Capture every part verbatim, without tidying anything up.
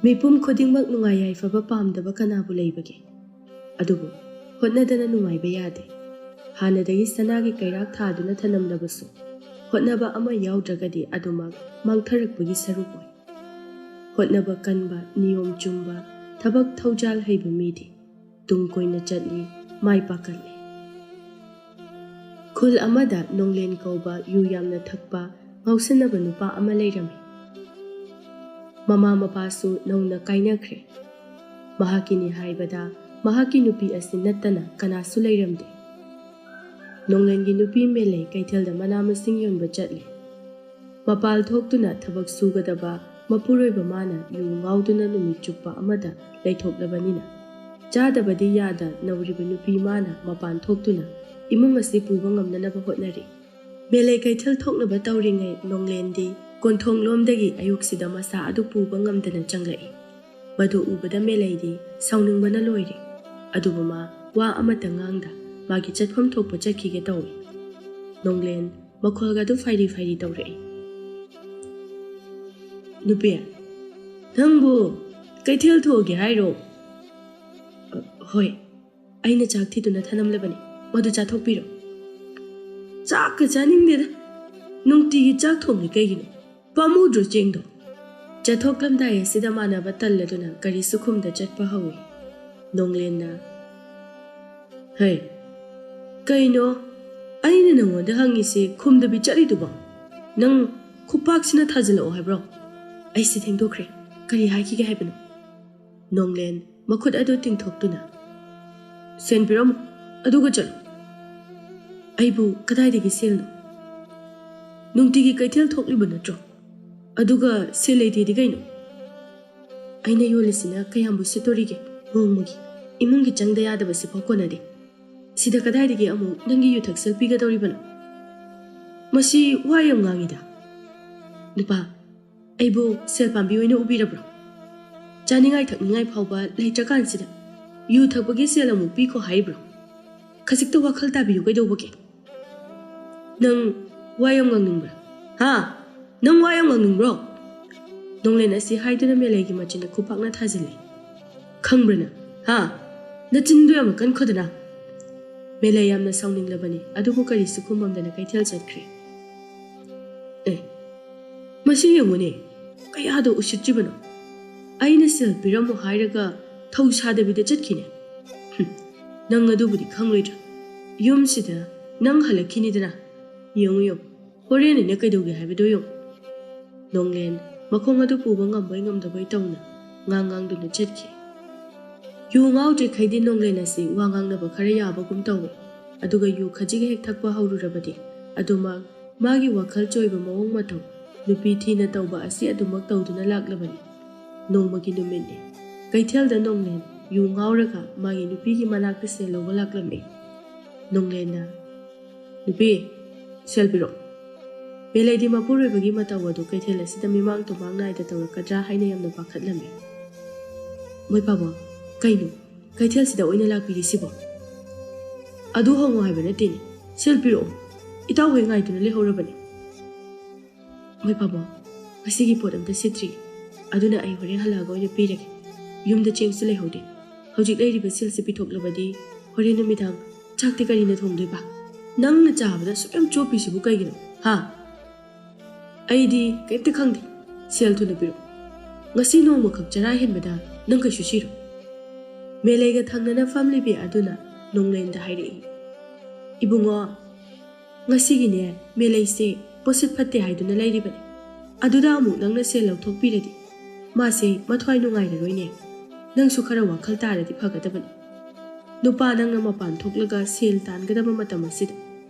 ꯃꯤꯄꯨꯝ ꯈꯨꯗꯤꯡꯃꯛ ꯅꯨꯡꯉꯥꯏ ꯌꯥꯏꯐꯕ ꯄꯥꯝꯗꯕ ꯀꯅꯥꯕꯨ ꯂꯩꯕꯒꯦ? ꯑꯗꯨꯕꯨ ꯍꯣꯠꯅꯗꯅ ꯅꯨꯡꯉꯥꯏꯕ ꯌꯥꯗꯦ꯫ ꯍꯥꯟꯅꯗꯒꯤ ꯁꯅꯥꯒꯤ ꯀꯩꯔꯥꯛ ꯊꯥꯗꯨꯅ ꯊꯅꯝꯂꯕꯁꯨ, ꯍꯣꯠꯅꯕ ꯑꯃ ꯌꯥꯎꯗ꯭ꯔꯒꯗꯤ ꯑꯗꯨꯃꯛ ꯃꯥꯡꯊꯔꯛꯄꯒꯤ ꯁꯔꯨꯛ ꯑꯣꯏ꯫ ꯍꯣꯠꯅꯕ ꯀꯟꯕ, ꯅꯤꯌꯣꯝ ꯆꯨꯝꯕ, ꯊꯕꯛ ꯊꯧꯖꯥꯜ ꯍꯩꯕ ꯃꯤꯗꯤ ꯇꯨꯡ ꯀꯣꯏꯅ ꯆꯠꯂꯤ, ꯃꯥꯏ ꯄꯥꯛꯀꯜꯂꯤ꯫ ꯈꯨꯜ ꯑꯃꯗ ꯅꯣꯡꯂꯦꯟ ꯀꯧꯕ ꯌꯨ ꯌꯥꯝꯅ ꯊꯛꯄ, ꯉꯥꯎꯁꯤꯟꯅꯕ ꯅꯨꯄꯥ ꯑꯃ ꯂꯩꯔꯝꯃꯤ꯫ ꯃꯃꯥ ꯃꯄꯥꯁꯨ ꯅꯧꯅ ꯀꯥꯏꯅꯈ꯭ꯔꯦ꯫ ꯃꯍꯥꯛꯀꯤꯅꯤ ꯍꯥꯏꯕꯗ ꯃꯍꯥꯛꯀꯤ ꯅꯨꯄꯤ ꯑꯁꯤ ꯅꯠꯇꯅ ꯀꯅꯥꯁꯨ ꯂꯩꯔꯝꯗꯦ꯫ ꯅꯣꯡꯂꯦꯟꯒꯤ ꯅꯨꯄꯤ ꯃꯦꯂꯩ ꯀꯩꯊꯦꯜꯗ ꯃꯅꯥ ꯃꯁꯤꯡ ꯌꯣꯟꯕ ꯆꯠꯂꯤ꯫ ꯃꯄꯥꯜ ꯊꯣꯛꯇꯨꯅ ꯊꯕꯛ ꯁꯨꯒꯗꯕ ꯃꯄꯨꯔꯣꯏꯕ ꯃꯥꯅ ꯌꯨ ꯉꯥꯎꯗꯨꯅ ꯅꯨꯃꯤꯠ ꯆꯨꯞꯄ ꯑꯃꯗ ꯂꯩꯊꯣꯛꯂꯕꯅꯤꯅ, ꯆꯥꯗꯕꯗꯤ ꯌꯥꯗ ꯅꯧꯔꯤꯕ ꯅꯨꯄꯤ ꯃꯥꯅ ꯃꯄꯥꯟ ꯊꯣꯛꯇꯨꯅ ꯏꯃꯨꯡ ꯑꯁꯤ ꯄꯨꯕ ꯉꯝꯅꯅꯕ ꯍꯣꯠꯅꯔꯤ꯫ ꯃꯦꯂꯩ ꯀꯩꯊꯦꯜ ꯊꯣꯛꯅꯕ ꯇꯧꯔꯤꯉꯩ ꯅꯣꯡꯂꯦꯟꯗꯤ ꯀꯣꯟꯊꯣꯡꯂꯣꯝꯗꯒꯤ ꯑꯌꯨꯛꯁꯤꯗ ꯃꯁꯥ ꯑꯗꯨ ꯄꯨꯕ ꯉꯝꯗꯅ ꯆꯪꯂꯛꯏ꯫ ꯃꯗꯨ ꯎꯕꯗ ꯃꯦꯂꯩꯗꯤ ꯁꯥꯎꯅꯤꯡꯕꯅ ꯂꯣꯏꯔꯦ꯫ ꯑꯗꯨꯕꯨ ꯃꯥ ꯋꯥ ꯑꯃꯠꯇ ꯉꯥꯡꯗ ꯃꯥꯒꯤ ꯆꯠꯐꯝ ꯊꯣꯛꯄ ꯆꯠꯈꯤꯒꯦ ꯇꯧꯏ꯫ ꯅꯣꯡꯂꯦꯟ ꯃꯈꯣꯜꯒ ꯑꯗꯨ ꯐꯩꯔꯤ ꯐꯩꯔꯤ ꯇꯧꯔꯛꯏ꯫ "ꯅꯨꯄꯤ, ꯅꯪꯕꯨ ꯀꯩꯊꯦꯜ ꯊꯣꯛꯑꯒꯦ ꯍꯥꯏꯔꯣ?" "ꯑ, ꯍꯣꯏ, ꯑꯩꯅ ꯆꯥꯛ ꯊꯤꯗꯨꯅ ꯊꯅꯝꯂꯕꯅꯤ, ꯃꯗꯨ ꯆꯥꯊꯣꯛꯄꯤꯔꯣ꯫" "ꯆꯥꯛꯀ ꯆꯥꯅꯤꯡꯗꯦꯗ, ꯅꯨꯡꯇꯤꯒꯤ ꯆꯥꯛ ꯊꯣꯡꯉꯤ ꯀꯩꯒꯤꯅꯣ? ꯄꯥꯝꯃꯨꯗ꯭ꯔꯣ ꯆꯦꯡꯗꯣ?" ꯆꯠꯊꯣꯛꯂꯝꯗꯥꯏ ꯑꯁꯤꯗ ꯃꯥꯟꯅꯕ ꯇꯜꯂꯗꯨꯅ ꯀꯔꯤꯁꯨ ꯈꯨꯝꯗ ꯆꯠꯄ ꯍꯧꯏ꯫ ꯅꯣꯡꯂꯦꯟꯅ, "ꯍꯩ, ꯀꯩꯅꯣ ꯑꯩꯅ ꯅꯉꯣꯟꯗ ꯍꯪꯉꯤꯁꯦ ꯈꯨꯝꯗꯕꯤ ꯆꯠꯂꯤꯗꯨꯕꯣ? ꯅꯪ ꯈꯨꯄꯥꯛꯁꯤꯅ ꯊꯥꯖꯤꯜꯂꯛꯑꯣ ꯍꯥꯏꯕ꯭ꯔꯣ? ꯑꯩꯁꯦ ꯊꯦꯡꯗꯣꯛꯈ꯭ꯔꯦ, ꯀꯔꯤ ꯍꯥꯏꯈꯤꯒꯦ ꯍꯥꯏꯕꯅꯣ?" ꯅꯣꯡꯂꯦꯟ ꯃꯈꯨꯠ ꯑꯗꯨ ꯇꯤꯡꯊꯣꯛꯇꯨꯅ, "ꯁꯦꯟ ꯄꯤꯔꯝꯃꯣ, ꯑꯗꯨꯒ ꯆꯠꯂꯣ꯫" "ꯑꯩꯕꯨ ꯀꯗꯥꯏꯗꯒꯤ ꯁꯦꯜꯅꯣ? ꯅꯨꯡꯇꯤꯒꯤ ꯀꯩꯊꯦꯜ ꯊꯣꯛꯂꯤꯕ ꯅꯠꯇ꯭ꯔꯣ? ꯑꯗꯨꯒ ꯁꯦꯜ ꯂꯩꯇꯦꯗꯤ ꯀꯩꯅꯣ?" "ꯑꯩꯅ ꯌꯣꯜꯂꯤꯁꯤꯅ ꯀꯌꯥꯝꯕꯨ ꯁꯤꯠꯇꯣꯔꯤꯒꯦ? ꯅꯣꯡꯃꯒꯤ ꯏꯃꯨꯡꯒꯤ ꯆꯪꯗ ꯌꯥꯗꯕꯁꯤꯐꯥꯎ ꯀꯣꯟꯅꯗꯦ꯫ ꯁꯤꯗ ꯀꯗꯥꯏꯗꯒꯤ ꯑꯃꯨꯛ ꯅꯪꯒꯤ ꯌꯨꯊꯛ ꯁꯦꯜ ꯄꯤꯒꯗꯧꯔꯤꯕꯅꯣ? ꯃꯁꯤ ꯋꯥ ꯌꯥꯝ ꯉꯥꯡꯉꯤꯗ꯫ ꯅꯨꯄꯥ, ꯑꯩꯕꯨ ꯁꯦꯜ ꯄꯥꯝꯕꯤ ꯑꯣꯏꯅ ꯎꯕꯤꯔꯕ꯭ꯔꯣ? ꯆꯥꯅꯤꯡꯉꯥꯏ ꯊꯛꯅꯤꯡꯉꯥꯏ ꯐꯥꯎꯕ ꯂꯩꯇ꯭ꯔꯀꯥꯟꯁꯤꯗ ꯌꯨ ꯊꯛꯄꯒꯤ ꯁꯦꯜ ꯑꯃꯨꯛ ꯄꯤꯈꯣ ꯍꯥꯏꯔꯤꯕ꯭ꯔꯣ? ꯈꯖꯤꯛꯇ ꯋꯥꯈꯜ ꯇꯥꯕꯤꯌꯨ ꯀꯩꯗꯧꯕꯒꯦ?" "ꯅꯪ ꯋꯥ ꯌꯥꯝ ꯉꯥꯡꯅꯤꯡꯕ꯭ꯔꯥ? ꯍꯥ? ꯅꯪ ꯋꯥ ꯌꯥꯝ ꯉꯥꯡꯅꯤꯡꯕ꯭ꯔꯣ?" ꯅꯣꯡꯂꯦꯟ ꯑꯁꯤ ꯍꯥꯏꯗꯨꯅ ꯃꯦꯂꯩꯒꯤ ꯃꯆꯤꯟꯗ ꯈꯨꯄꯥꯛꯅ ꯊꯥꯖꯤꯜꯂꯤ꯫ "ꯈꯪꯕ꯭ꯔꯅ? ꯍꯥ? ꯅꯆꯤꯟꯗꯨ ꯌꯥꯝꯅ ꯀꯟꯈꯣꯗꯅ!" ꯃꯦꯂꯩ ꯌꯥꯝꯅ ꯁꯥꯎꯅꯤꯡꯂꯕꯅꯤ, ꯑꯗꯨꯕꯨ ꯀꯔꯤꯁꯨ ꯈꯨꯝꯃꯝꯗꯅ ꯀꯩꯊꯦꯜ ꯆꯠꯈ꯭ꯔꯦ꯫ "ꯑꯦ, ꯃꯁꯤ ꯌꯦꯡꯉꯨꯅꯦ, ꯀꯌꯥꯗ ꯎꯁꯤꯠꯇ꯭ꯔꯤꯕꯅꯣ! ꯑꯩꯅ ꯁꯦꯜ ꯄꯤꯔꯝꯃꯣ ꯍꯥꯏꯔꯒ ꯊꯧ ꯁꯥꯗꯕꯤꯗ ꯆꯠꯈꯤꯅꯦ꯫ ꯍꯨꯝ, ꯅꯪ ꯑꯗꯨꯕꯨꯗꯤ ꯈꯪꯂꯣꯏꯗ꯭ꯔꯥ? ꯌꯨꯝꯁꯤꯗ ꯅꯪ ꯍꯜꯂꯛꯈꯤꯅꯤꯗꯅ꯫ ꯌꯦꯡꯉꯨ, ꯌꯦꯡꯉꯨ, ꯍꯣꯔꯦꯟ ꯑꯩꯅ ꯀꯩꯗꯧꯒꯦ ꯍꯥꯏꯕꯗꯨ ꯌꯦꯡꯉꯨ꯫" ꯅꯣꯡꯂꯦꯟ ꯃꯈꯣꯡ ꯑꯗꯨ ꯄꯨꯕ ꯉꯝꯕꯣꯏ ꯉꯝꯗꯕꯣꯏ ꯇꯧꯅ ꯉꯥꯡ ꯉꯥꯡꯗꯨꯅ ꯆꯠꯈꯤ꯫ ꯌꯨ ꯉꯥꯎꯗ꯭ꯔꯤꯈꯩꯗꯤ ꯅꯣꯡꯂꯦꯟ ꯑꯁꯤ ꯋꯥ ꯉꯥꯡꯅꯕ ꯈꯔ ꯌꯥꯕꯒꯨꯝ ꯇꯧꯏ, ꯑꯗꯨꯒ ꯌꯨ ꯈꯖꯤꯛ ꯍꯦꯛ ꯊꯛꯄ ꯍꯧꯔꯨꯔꯕꯗꯤ ꯑꯗꯨꯃꯛ ꯃꯥꯒꯤ ꯋꯥꯈꯜ ꯆꯣꯏꯕ ꯃꯑꯣꯡ ꯃꯇꯧ, ꯅꯨꯄꯤ ꯊꯤꯅ ꯇꯧꯕ ꯑꯁꯤ ꯑꯗꯨꯃꯛ ꯇꯧꯗꯨꯅ ꯂꯥꯛꯂꯕꯅꯤ꯫ ꯅꯣꯡꯃꯒꯤ ꯅꯨꯃꯤꯠꯅꯤ꯫ ꯀꯩꯊꯦꯜꯗ ꯅꯣꯡꯂꯦꯟ ꯌꯨ ꯉꯥꯎꯔꯒ ꯃꯥꯒꯤ ꯅꯨꯄꯤꯒꯤ ꯃꯅꯥꯛꯇ ꯁꯦꯜ ꯂꯧꯕ ꯂꯥꯛꯂꯝꯃꯤ꯫ ꯅꯣꯡꯂꯦꯟꯅ, "ꯅꯨꯄꯤ, ꯁꯦꯜ ꯄꯤꯔꯛꯑꯣ꯫" ꯃꯦꯂꯩꯗꯤ ꯃꯄꯨꯔꯣꯏꯕꯒꯤ ꯃꯇꯧ ꯑꯗꯨ ꯀꯩꯊꯦꯜ ꯑꯁꯤꯗ ꯃꯤꯃꯥꯡ ꯇꯨꯃꯥꯡ ꯅꯥꯏꯗ ꯇꯧꯔꯛꯀꯗ꯭ꯔꯥ ꯍꯥꯏꯅ ꯌꯥꯝꯅ ꯄꯥꯈꯠꯂꯝꯃꯤ꯫ "ꯃꯣꯏ ꯄꯥꯕꯣ, ꯀꯩꯅꯣ ꯀꯩꯊꯦꯜꯁꯤꯗ ꯑꯣꯏꯅ ꯂꯥꯛꯄꯤꯔꯤꯁꯤꯕꯣ? ꯑꯗꯨ ꯍꯪꯉꯣ ꯍꯥꯏꯕ ꯅꯠꯇꯦꯅꯦ, ꯁꯦꯜ ꯄꯤꯔꯛꯑꯣ꯫ ꯏꯇꯥꯎ ꯍꯣꯏ ꯉꯥꯏꯗꯨꯅ ꯂꯩꯍꯧꯔꯕꯅꯤ꯫" "ꯃꯣꯏ ꯄꯥꯕꯣ, ꯉꯁꯤꯒꯤ ꯄꯣꯠ ꯑꯝꯇ ꯁꯤꯠꯇ꯭ꯔꯤ, ꯑꯗꯨꯅ ꯑꯩ ꯍꯣꯔꯦꯟ ꯍꯜꯂꯛꯑꯒ ꯑꯣꯏꯅ ꯄꯤꯔꯒꯦ꯫ ꯌꯨꯝꯗ ꯆꯦꯡꯁꯨ ꯂꯩꯍꯧꯗꯦ꯫ ꯍꯧꯖꯤꯛ ꯂꯩꯔꯤꯕ ꯁꯦꯜꯁꯤ ꯄꯤꯊꯣꯛꯂꯕꯗꯤ ꯍꯣꯔꯦꯟ ꯅꯨꯃꯤꯗꯥꯡ ꯆꯥꯛꯇꯤ ꯀꯔꯤꯅ ꯊꯣꯡꯗꯣꯏꯕ? ꯅꯪꯅ ꯆꯥꯕꯗ ꯑꯁꯨꯛ ꯌꯥꯝ ꯆꯣꯞꯄꯤꯁꯤꯕꯨ ꯀꯩꯒꯤꯅꯣ, ꯍꯥ?" "ꯑꯩꯗꯤ ꯀꯩꯝꯇ ꯈꯪꯗꯦ꯫ ꯁꯦꯜ ꯊꯨꯅ ꯄꯤꯔꯛꯑꯣ꯫ ꯉꯁꯤ ꯅꯣꯡꯃꯈꯛ ꯆꯔꯥ ꯍꯦꯟꯕꯗ ꯅꯪ ꯀꯩꯁꯨ ꯁꯤꯔꯣꯏ꯫" ꯃꯦꯂꯩꯒ ꯊꯪꯅꯅ ꯐꯝꯂꯤꯕꯤ ꯑꯗꯨꯅ ꯅꯣꯡꯂꯦꯟꯗ ꯍꯥꯏꯔꯛꯏ, "ꯏꯕꯨꯡꯉꯣ, ꯉꯁꯤꯒꯤꯅꯦ, ꯃꯦꯂꯩꯁꯦ ꯄꯣꯠꯁꯤꯠ ꯐꯠꯇꯦ ꯍꯥꯏꯗꯨꯅ ꯂꯩꯔꯤꯕꯅꯤ꯫ ꯑꯗꯨꯗ ꯑꯃꯨꯛ ꯅꯪꯅ ꯁꯦꯜ ꯂꯧꯊꯣꯛꯄꯤꯔꯗꯤ ꯃꯥꯁꯦ ꯃꯊ꯭ꯋꯥꯏ ꯅꯨꯡꯉꯥꯏꯔꯔꯣꯏꯅꯦ꯫ ꯅꯪꯁꯨ ꯈꯔ ꯋꯥꯈꯜ ꯇꯥꯔꯗꯤ ꯐꯒꯗꯕꯅꯤ꯫ ꯅꯨꯄꯥ ꯅꯪꯅ ꯃꯄꯥꯟ ꯊꯣꯛꯂꯒ ꯁꯦꯜ ꯇꯥꯟꯒꯗꯕ ꯃꯇꯝ ꯑꯁꯤꯗ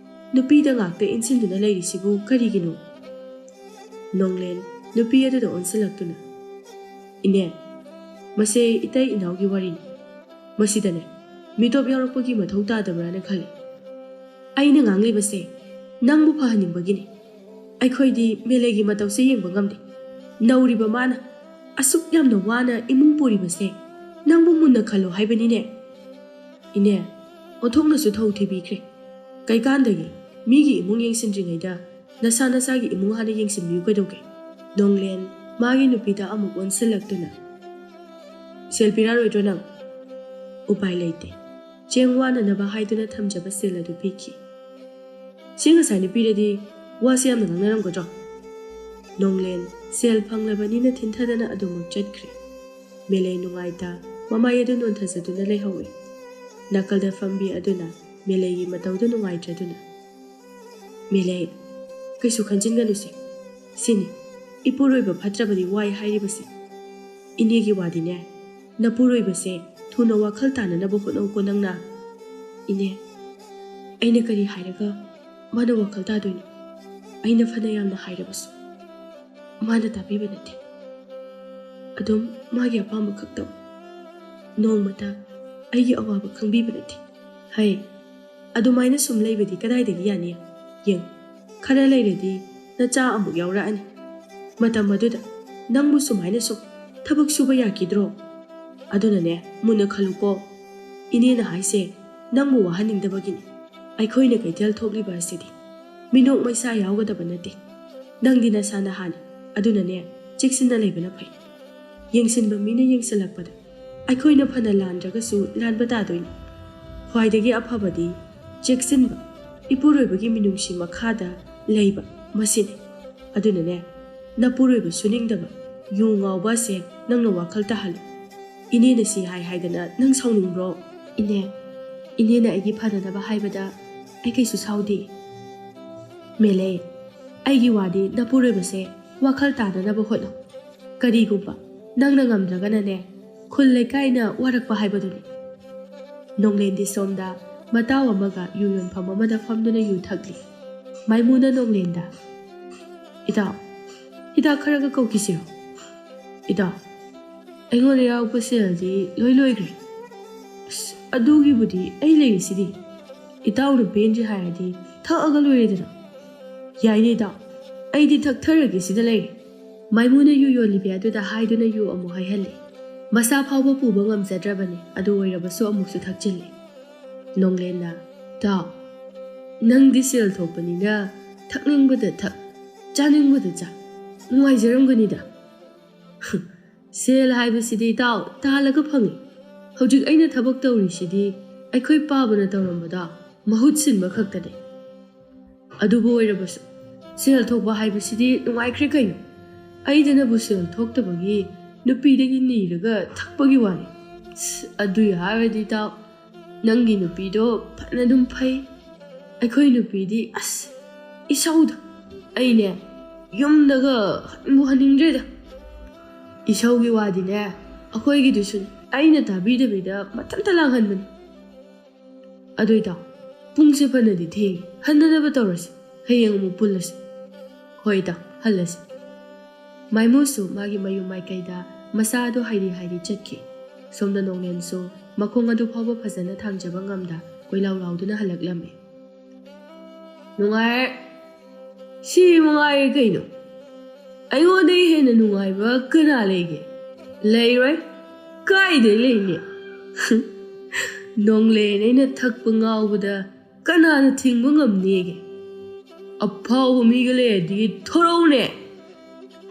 ꯅꯨꯄꯤꯗ ꯉꯥꯛꯇ ꯏꯟꯁꯤꯟꯗꯨꯅ ꯂꯩꯔꯤꯁꯤꯕꯨ ꯀꯔꯤꯒꯤꯅꯣ?" ꯅꯣꯡꯂꯦꯟ ꯅꯨꯄꯤ ꯑꯗꯨꯗ ꯑꯣꯟꯁꯤꯜꯂꯛꯇꯨꯅ, "ꯏꯅꯦ, ꯃꯁꯦ ꯏꯇꯩ ꯏꯅꯥꯎꯒꯤ ꯋꯥꯔꯤꯅꯤ꯫ ꯃꯁꯤꯗꯅꯦ, ꯃꯤꯇꯣꯞ ꯌꯥꯎꯔꯛꯄꯒꯤ ꯃꯊꯧ ꯇꯥꯗꯕ꯭ꯔꯥꯅ ꯈꯜꯂꯤ꯫ ꯑꯩꯅ ꯉꯥꯡꯂꯤꯕꯁꯦ ꯅꯪꯕꯨ ꯐꯍꯟꯅꯤꯡꯕꯒꯤꯅꯤ꯫ ꯑꯩꯈꯣꯏꯗꯤ ꯃꯦꯂꯩꯒꯤ ꯃꯇꯧꯁꯦ ꯌꯦꯡꯕ ꯉꯝꯗꯦ꯫ ꯅꯧꯔꯤꯕ ꯃꯥꯅ ꯑꯁꯨꯛ ꯌꯥꯝꯅ ꯋꯥꯅ ꯏꯃꯨꯡ ꯄꯨꯔꯤꯕꯁꯦ ꯅꯪꯕꯨ ꯃꯨꯟꯅ ꯈꯜꯂꯣ ꯍꯥꯏꯕꯅꯤꯅꯦ꯫ ꯏꯅꯦ, ꯑꯣꯟꯊꯣꯛꯅꯁꯨ ꯊꯧ ꯊꯤꯕꯤꯈ꯭ꯔꯦ꯫ ꯀꯩꯀꯥꯟꯗꯒꯤ ꯃꯤꯒꯤ ꯏꯃꯨꯡ ꯌꯦꯡꯁꯤꯟꯗ꯭ꯔꯤꯉꯩꯗ ꯅꯁꯥ ꯅꯁꯥꯒꯤ ꯏꯃꯨꯡ ꯍꯥꯟꯅ ꯌꯦꯡꯁꯤꯟꯕꯤꯌꯨ ꯀꯩꯗꯧꯒꯦ?" ꯅꯣꯡꯂꯦꯟ ꯃꯥꯒꯤ ꯅꯨꯄꯤꯗ ꯑꯃꯨꯛ ꯑꯣꯟꯁꯤꯜꯂꯛꯇꯨꯅ, "ꯁꯦꯜ ꯄꯤꯔꯛꯑꯔꯣꯏꯗ꯭ꯔꯣ ꯅꯪ?" "ꯎꯄꯥꯏ ꯂꯩꯇꯦ꯫ ꯆꯦꯡ ꯋꯥꯅꯅꯕ ꯍꯥꯏꯗꯨꯅ ꯊꯝꯖꯕ ꯁꯦꯜ ꯑꯗꯨ ꯄꯤꯈꯤ꯫" "ꯁꯤ ꯉꯁꯥꯏꯅ ꯄꯤꯔꯗꯤ ꯋꯥꯁꯦ ꯌꯥꯝꯅ ꯉꯥꯡꯅꯔꯝꯒꯗ꯭ꯔꯣ?" ꯅꯣꯡꯂꯦꯟ ꯁꯦꯜ ꯐꯪꯂꯕꯅꯤꯅ ꯊꯤꯟꯊꯗꯅ ꯑꯗꯨꯃꯛ ꯆꯠꯈ꯭ꯔꯦ꯫ ꯃꯦꯂꯩ ꯅꯨꯡꯉꯥꯏꯇ ꯃꯃꯥꯏ ꯑꯗꯨ ꯅꯣꯟꯊꯖꯗꯨꯅ ꯂꯩꯍꯧꯏ꯫ ꯅꯥꯀꯜꯗ ꯐꯝꯕꯤ ꯑꯗꯨꯅ ꯃꯦꯂꯩꯒꯤ ꯃꯇꯧꯗꯨ ꯅꯨꯡꯉꯥꯏꯇ꯭ꯔꯗꯨꯅ, "ꯃꯦꯂꯩ, ꯀꯩꯁꯨ ꯈꯟꯖꯤꯟꯒꯅꯨꯁꯦ꯫ ꯁꯤꯅꯤ, ꯏꯄꯨꯔꯣꯏꯕ ꯐꯠꯇ꯭ꯔꯕꯗꯤ ꯋꯥꯏ ꯍꯥꯏꯔꯤꯕꯁꯦ꯫ ꯏꯅꯦꯒꯤ ꯋꯥꯗꯤꯅꯦ, ꯅꯄꯨꯔꯣꯏꯕꯁꯦ ꯊꯨꯅ ꯋꯥꯈꯜ ꯇꯥꯅꯅꯕ ꯍꯣꯠꯅꯧꯀꯣ ꯅꯪꯅ꯫" "ꯏꯅꯦ, ꯑꯩꯅ ꯀꯔꯤ ꯍꯥꯏꯔꯒ ꯃꯥꯅ ꯋꯥꯈꯜ ꯇꯥꯗꯣꯏꯅꯣ? ꯑꯩꯅ ꯐꯅ ꯌꯥꯝꯅ ꯍꯥꯏꯔꯕꯁꯨ ꯃꯥꯅ ꯇꯥꯕꯤꯕ ꯅꯠꯇꯦ꯫ ꯑꯗꯨꯝ ꯃꯥꯒꯤ ꯑꯄꯥꯝꯕ ꯈꯛꯇ꯫ ꯅꯣꯡꯃꯇ ꯑꯩꯒꯤ ꯑꯋꯥꯕ ꯈꯪꯕꯤꯕ ꯅꯠꯇꯦ꯫ ꯍꯩ, ꯑꯗꯨꯃꯥꯏꯅ ꯁꯨꯝ ꯂꯩꯕꯗꯤ ꯀꯗꯥꯏꯗꯒꯤ ꯌꯥꯅꯤ? ꯌꯦꯡ, ꯈꯔ ꯂꯩꯔꯗꯤ ꯅꯆꯥ ꯑꯃꯨꯛ ꯌꯥꯎꯔꯛꯑꯅꯤ꯫ ꯃꯇꯝ ꯑꯗꯨꯗ ꯅꯪꯕꯨ ꯁꯨꯃꯥꯏꯅ ꯁꯨꯝ ꯊꯕꯛ ꯁꯨꯕ ꯌꯥꯈꯤꯗ꯭ꯔꯣ? ꯑꯗꯨꯅꯅꯦ, ꯃꯨꯟꯅ ꯈꯜꯂꯨꯀꯣ꯫ ꯏꯅꯦꯅ ꯍꯥꯏꯁꯦ ꯅꯪꯕꯨ ꯋꯥꯍꯟꯅꯤꯡꯗꯕꯒꯤꯅꯤ꯫ ꯑꯩꯈꯣꯏꯅ ꯀꯩꯊꯦꯜ ꯊꯣꯛꯂꯤꯕ ꯑꯁꯤꯗꯤ ꯃꯤꯅꯣꯛ ꯃꯩꯁꯥ ꯌꯥꯎꯒꯗꯕ ꯅꯠꯇꯦ꯫ ꯅꯪꯗꯤ ꯅꯁꯥ ꯅꯍꯥꯅꯤ, ꯑꯗꯨꯅꯅꯦ, ꯆꯦꯛꯁꯤꯟꯅ ꯂꯩꯕꯅ ꯐꯩ꯫ ꯌꯦꯡꯁꯤꯟꯕ ꯃꯤꯅ ꯌꯦꯡꯁꯤꯜꯂꯛꯄꯗ ꯑꯩꯈꯣꯏꯅ ꯐꯅ ꯂꯥꯟꯗ꯭ꯔꯒꯁꯨ ꯂꯥꯟꯕ ꯇꯥꯗꯣꯏꯅꯤ꯫ ꯈ꯭ꯋꯥꯏꯗꯒꯤ ꯑꯐꯕꯗꯤ ꯆꯦꯛꯁꯤꯟꯕ, ꯏꯄꯨꯔꯣꯏꯕꯒꯤ ꯃꯤꯅꯨꯡꯁꯤ ꯃꯈꯥꯗ ꯂꯩꯕ, ꯃꯁꯤꯅꯤ꯫ ꯑꯗꯨꯅꯅꯦ, ꯅꯄꯨꯔꯣꯏꯕ ꯁꯨꯅꯤꯡꯗꯕ, ꯌꯨ ꯉꯥꯎꯕ ꯑꯁꯦ ꯅꯪꯅ ꯋꯥꯈꯜ ꯇꯥꯍꯜꯂꯨ꯫ ꯏꯅꯦꯅ ꯁꯤ ꯍꯥꯏ ꯍꯥꯏꯗꯅ ꯅꯪ ꯁꯥꯎꯅꯤꯡꯕ꯭ꯔꯣ?" "ꯏꯅꯦ, ꯏꯅꯦꯅ ꯑꯩꯒꯤ ꯐꯅꯅꯕ ꯍꯥꯏꯕꯗ ꯑꯩ ꯀꯩꯁꯨ ꯁꯥꯎꯗꯦ꯫" "ꯃꯦꯂꯩ, ꯑꯩꯒꯤ ꯋꯥꯗꯤ ꯅꯄꯨꯔꯣꯏꯕꯁꯦ ꯋꯥꯈꯜ ꯇꯥꯅꯅꯕ ꯍꯣꯠꯅꯧ꯫ ꯀꯔꯤꯒꯨꯝꯕ ꯅꯪꯅ ꯉꯝꯗ꯭ꯔꯒꯅꯅꯦ, ꯈꯨꯜ ꯂꯩꯀꯥꯏꯅ ꯋꯥꯔꯛꯄ ꯍꯥꯏꯕꯗꯨꯅꯤ꯫" ꯅꯣꯡꯂꯦꯟꯗꯤ ꯁꯣꯝꯗ ꯃꯇꯥꯎ ꯑꯃꯒ ꯌꯨ ꯌꯣꯟꯐꯝ ꯑꯃꯗ ꯐꯝꯗꯨꯅ ꯌꯨ ꯊꯛꯂꯤ꯫ ꯃꯥꯏꯃꯨꯅ ꯅꯣꯡꯂꯦꯟꯗ, "ꯏꯇꯥꯎ, ꯍꯤꯗꯥꯛ ꯈꯔꯒ ꯀꯧꯈꯤꯁꯤꯔꯣ?" "ꯏꯇꯥꯎ, ꯑꯩꯉꯣꯟꯗ ꯌꯥꯎꯕ ꯁꯦꯜꯗꯤ ꯂꯣꯏ ꯂꯣꯏꯈ꯭ꯔꯦ꯫" "ꯑꯁ, ꯑꯗꯨꯒꯤꯕꯨꯗꯤ ꯑꯩ ꯂꯩꯔꯤꯁꯤꯗꯤ꯫ ꯏꯇꯥꯎꯅ ꯄꯦꯟꯗ꯭ꯔꯤ ꯍꯥꯏꯔꯗꯤ ꯊꯛꯑꯒ ꯂꯣꯏꯔꯦꯗꯅ꯫" "ꯌꯥꯏꯅꯦ ꯏꯇꯥꯎ, ꯑꯩꯗꯤ ꯊꯛꯊꯔꯒꯦ ꯁꯤꯗ ꯂꯩꯔꯦ꯫" ꯃꯥꯏꯃꯨꯅ ꯌꯨ ꯌꯣꯜꯂꯤꯕꯤ ꯑꯗꯨꯗ ꯍꯥꯏꯗꯨꯅ ꯌꯨ ꯑꯃꯨꯛ ꯍꯩꯍꯜꯂꯤ꯫ ꯃꯁꯥ ꯐꯥꯎꯕ ꯄꯨꯕ ꯉꯝꯖꯗ꯭ꯔꯕꯅꯤ, ꯑꯗꯨ ꯑꯣꯏꯔꯕꯁꯨ ꯑꯃꯨꯛꯁꯨ ꯊꯛꯆꯤꯜꯂꯤ꯫ ꯅꯣꯡꯂꯦꯟꯅ, "ꯏꯇꯥꯎ, ꯅꯪꯗꯤ ꯁꯦꯜ ꯊꯣꯛꯄꯅꯤꯅ ꯊꯛꯅꯤꯡꯕꯗ ꯊꯛ, ꯆꯥꯅꯤꯡꯕꯗ ꯆꯥ, ꯅꯨꯡꯉꯥꯏꯖꯔꯝꯒꯅꯤꯗ꯫" ꯁꯦꯜ ꯍꯥꯏꯕꯁꯤꯗꯤ, ꯏꯇꯥꯎ, ꯇꯥꯜꯂꯒ ꯐꯪꯉꯤ꯫ ꯍꯧꯖꯤꯛ ꯑꯩꯅ ꯊꯕꯛ ꯇꯧꯔꯤꯁꯤꯗꯤ ꯑꯩꯈꯣꯏ ꯄꯥꯕꯅ ꯇꯧꯔꯝꯕꯗꯣ ꯃꯍꯨꯠ ꯁꯤꯟꯕ ꯈꯛꯇꯅꯤ꯫ ꯑꯗꯨꯕꯨ ꯑꯣꯏꯔꯕꯁꯨ, ꯁꯦꯜ ꯊꯣꯛꯄ ꯍꯥꯏꯕꯁꯤꯗꯤ ꯅꯨꯡꯉꯥꯏꯈ꯭ꯔꯦ ꯀꯩꯅꯣ꯫ ꯑꯩꯗꯅꯕꯨ ꯁꯦꯜ ꯊꯣꯛꯇꯕꯒꯤ ꯅꯨꯄꯤꯗꯒꯤ ꯅꯤꯔꯒ ꯊꯛꯄꯒꯤ ꯋꯥꯅꯤ꯫ ꯑꯁ, ꯑꯗꯨꯏ ꯍꯥꯏꯔꯗꯤ, ꯏꯇꯥꯎ, ꯅꯪꯒꯤ ꯅꯨꯄꯤꯗꯣ ꯐꯅ ꯑꯗꯨꯝ ꯐꯩ꯫ ꯑꯩꯈꯣꯏ ꯅꯨꯄꯤꯗꯤ, ꯑꯁ, ꯏꯁꯧꯗ ꯑꯩꯅꯦ ꯌꯨꯝꯗꯒ ꯍꯟꯕꯨ ꯍꯟꯅꯤꯡꯗ꯭ꯔꯦꯗ꯫ ꯏꯁꯧꯒꯤ ꯋꯥꯗꯤꯅꯦ, ꯑꯩꯈꯣꯏꯒꯤꯗꯨꯁꯨꯅꯦ, ꯑꯩꯅ ꯇꯥꯕꯤꯗꯕꯤꯗ ꯃꯊꯟꯇ ꯂꯥꯡꯍꯟꯕꯅꯤ꯫ ꯑꯗꯨ, ꯏꯇꯥꯎ, ꯄꯨꯡꯁꯦ ꯐꯅꯗꯤ ꯊꯦꯡꯉꯤ, ꯍꯟꯅꯅꯕ ꯇꯧꯔꯁꯤ, ꯍꯌꯦꯡ ꯑꯃꯨꯛ ꯄꯨꯜꯂꯁꯤ꯫ ꯍꯣꯏ, ꯏꯇꯥꯎ, ꯍꯜꯂꯁꯤ꯫ ꯃꯥꯏꯃꯨꯁꯨ ꯃꯥꯒꯤ ꯃꯌꯨꯝ ꯃꯥꯏꯀꯩꯗ ꯃꯆꯥ ꯑꯗꯨ ꯍꯥꯏꯔꯤ ꯍꯥꯏꯔꯤ ꯆꯠꯈꯤ꯫ ꯁꯣꯝꯗ ꯅꯣꯡꯂꯦꯟꯁꯨ ꯃꯈꯣꯡ ꯑꯗꯨ ꯐꯥꯎꯕ ꯐꯖꯅ ꯊꯥꯡꯖꯕ ꯉꯝꯗ ꯀꯣꯏꯂꯥꯎ ꯂꯥꯎꯗꯨꯅ ꯍꯜꯂꯛꯂꯝꯃꯤ꯫ "ꯅꯨꯡꯉꯥꯏꯔꯦ, ꯁꯤ ꯃꯉꯥꯏꯔꯦ ꯀꯩꯅꯣ꯫ ꯑꯩꯉꯣꯟꯗꯒꯤ ꯍꯦꯟꯅ ꯅꯨꯡꯉꯥꯏꯕ ꯀꯅꯥ ꯂꯩꯒꯦ? ꯂꯩꯔꯣꯏ꯫ ꯀꯥꯏꯗꯩ ꯂꯩꯅꯤ? ꯅꯣꯡꯂꯦꯟ ꯑꯩꯅ ꯊꯛꯄ ꯉꯥꯎꯕꯗ ꯀꯅꯥꯅ ꯊꯤꯡꯕ ꯉꯝꯅꯤꯒꯦ? ꯑꯐꯥꯎꯕ ꯃꯤꯒ ꯂꯩꯔꯗꯤ ꯊꯣꯔꯛꯎꯅꯦ꯫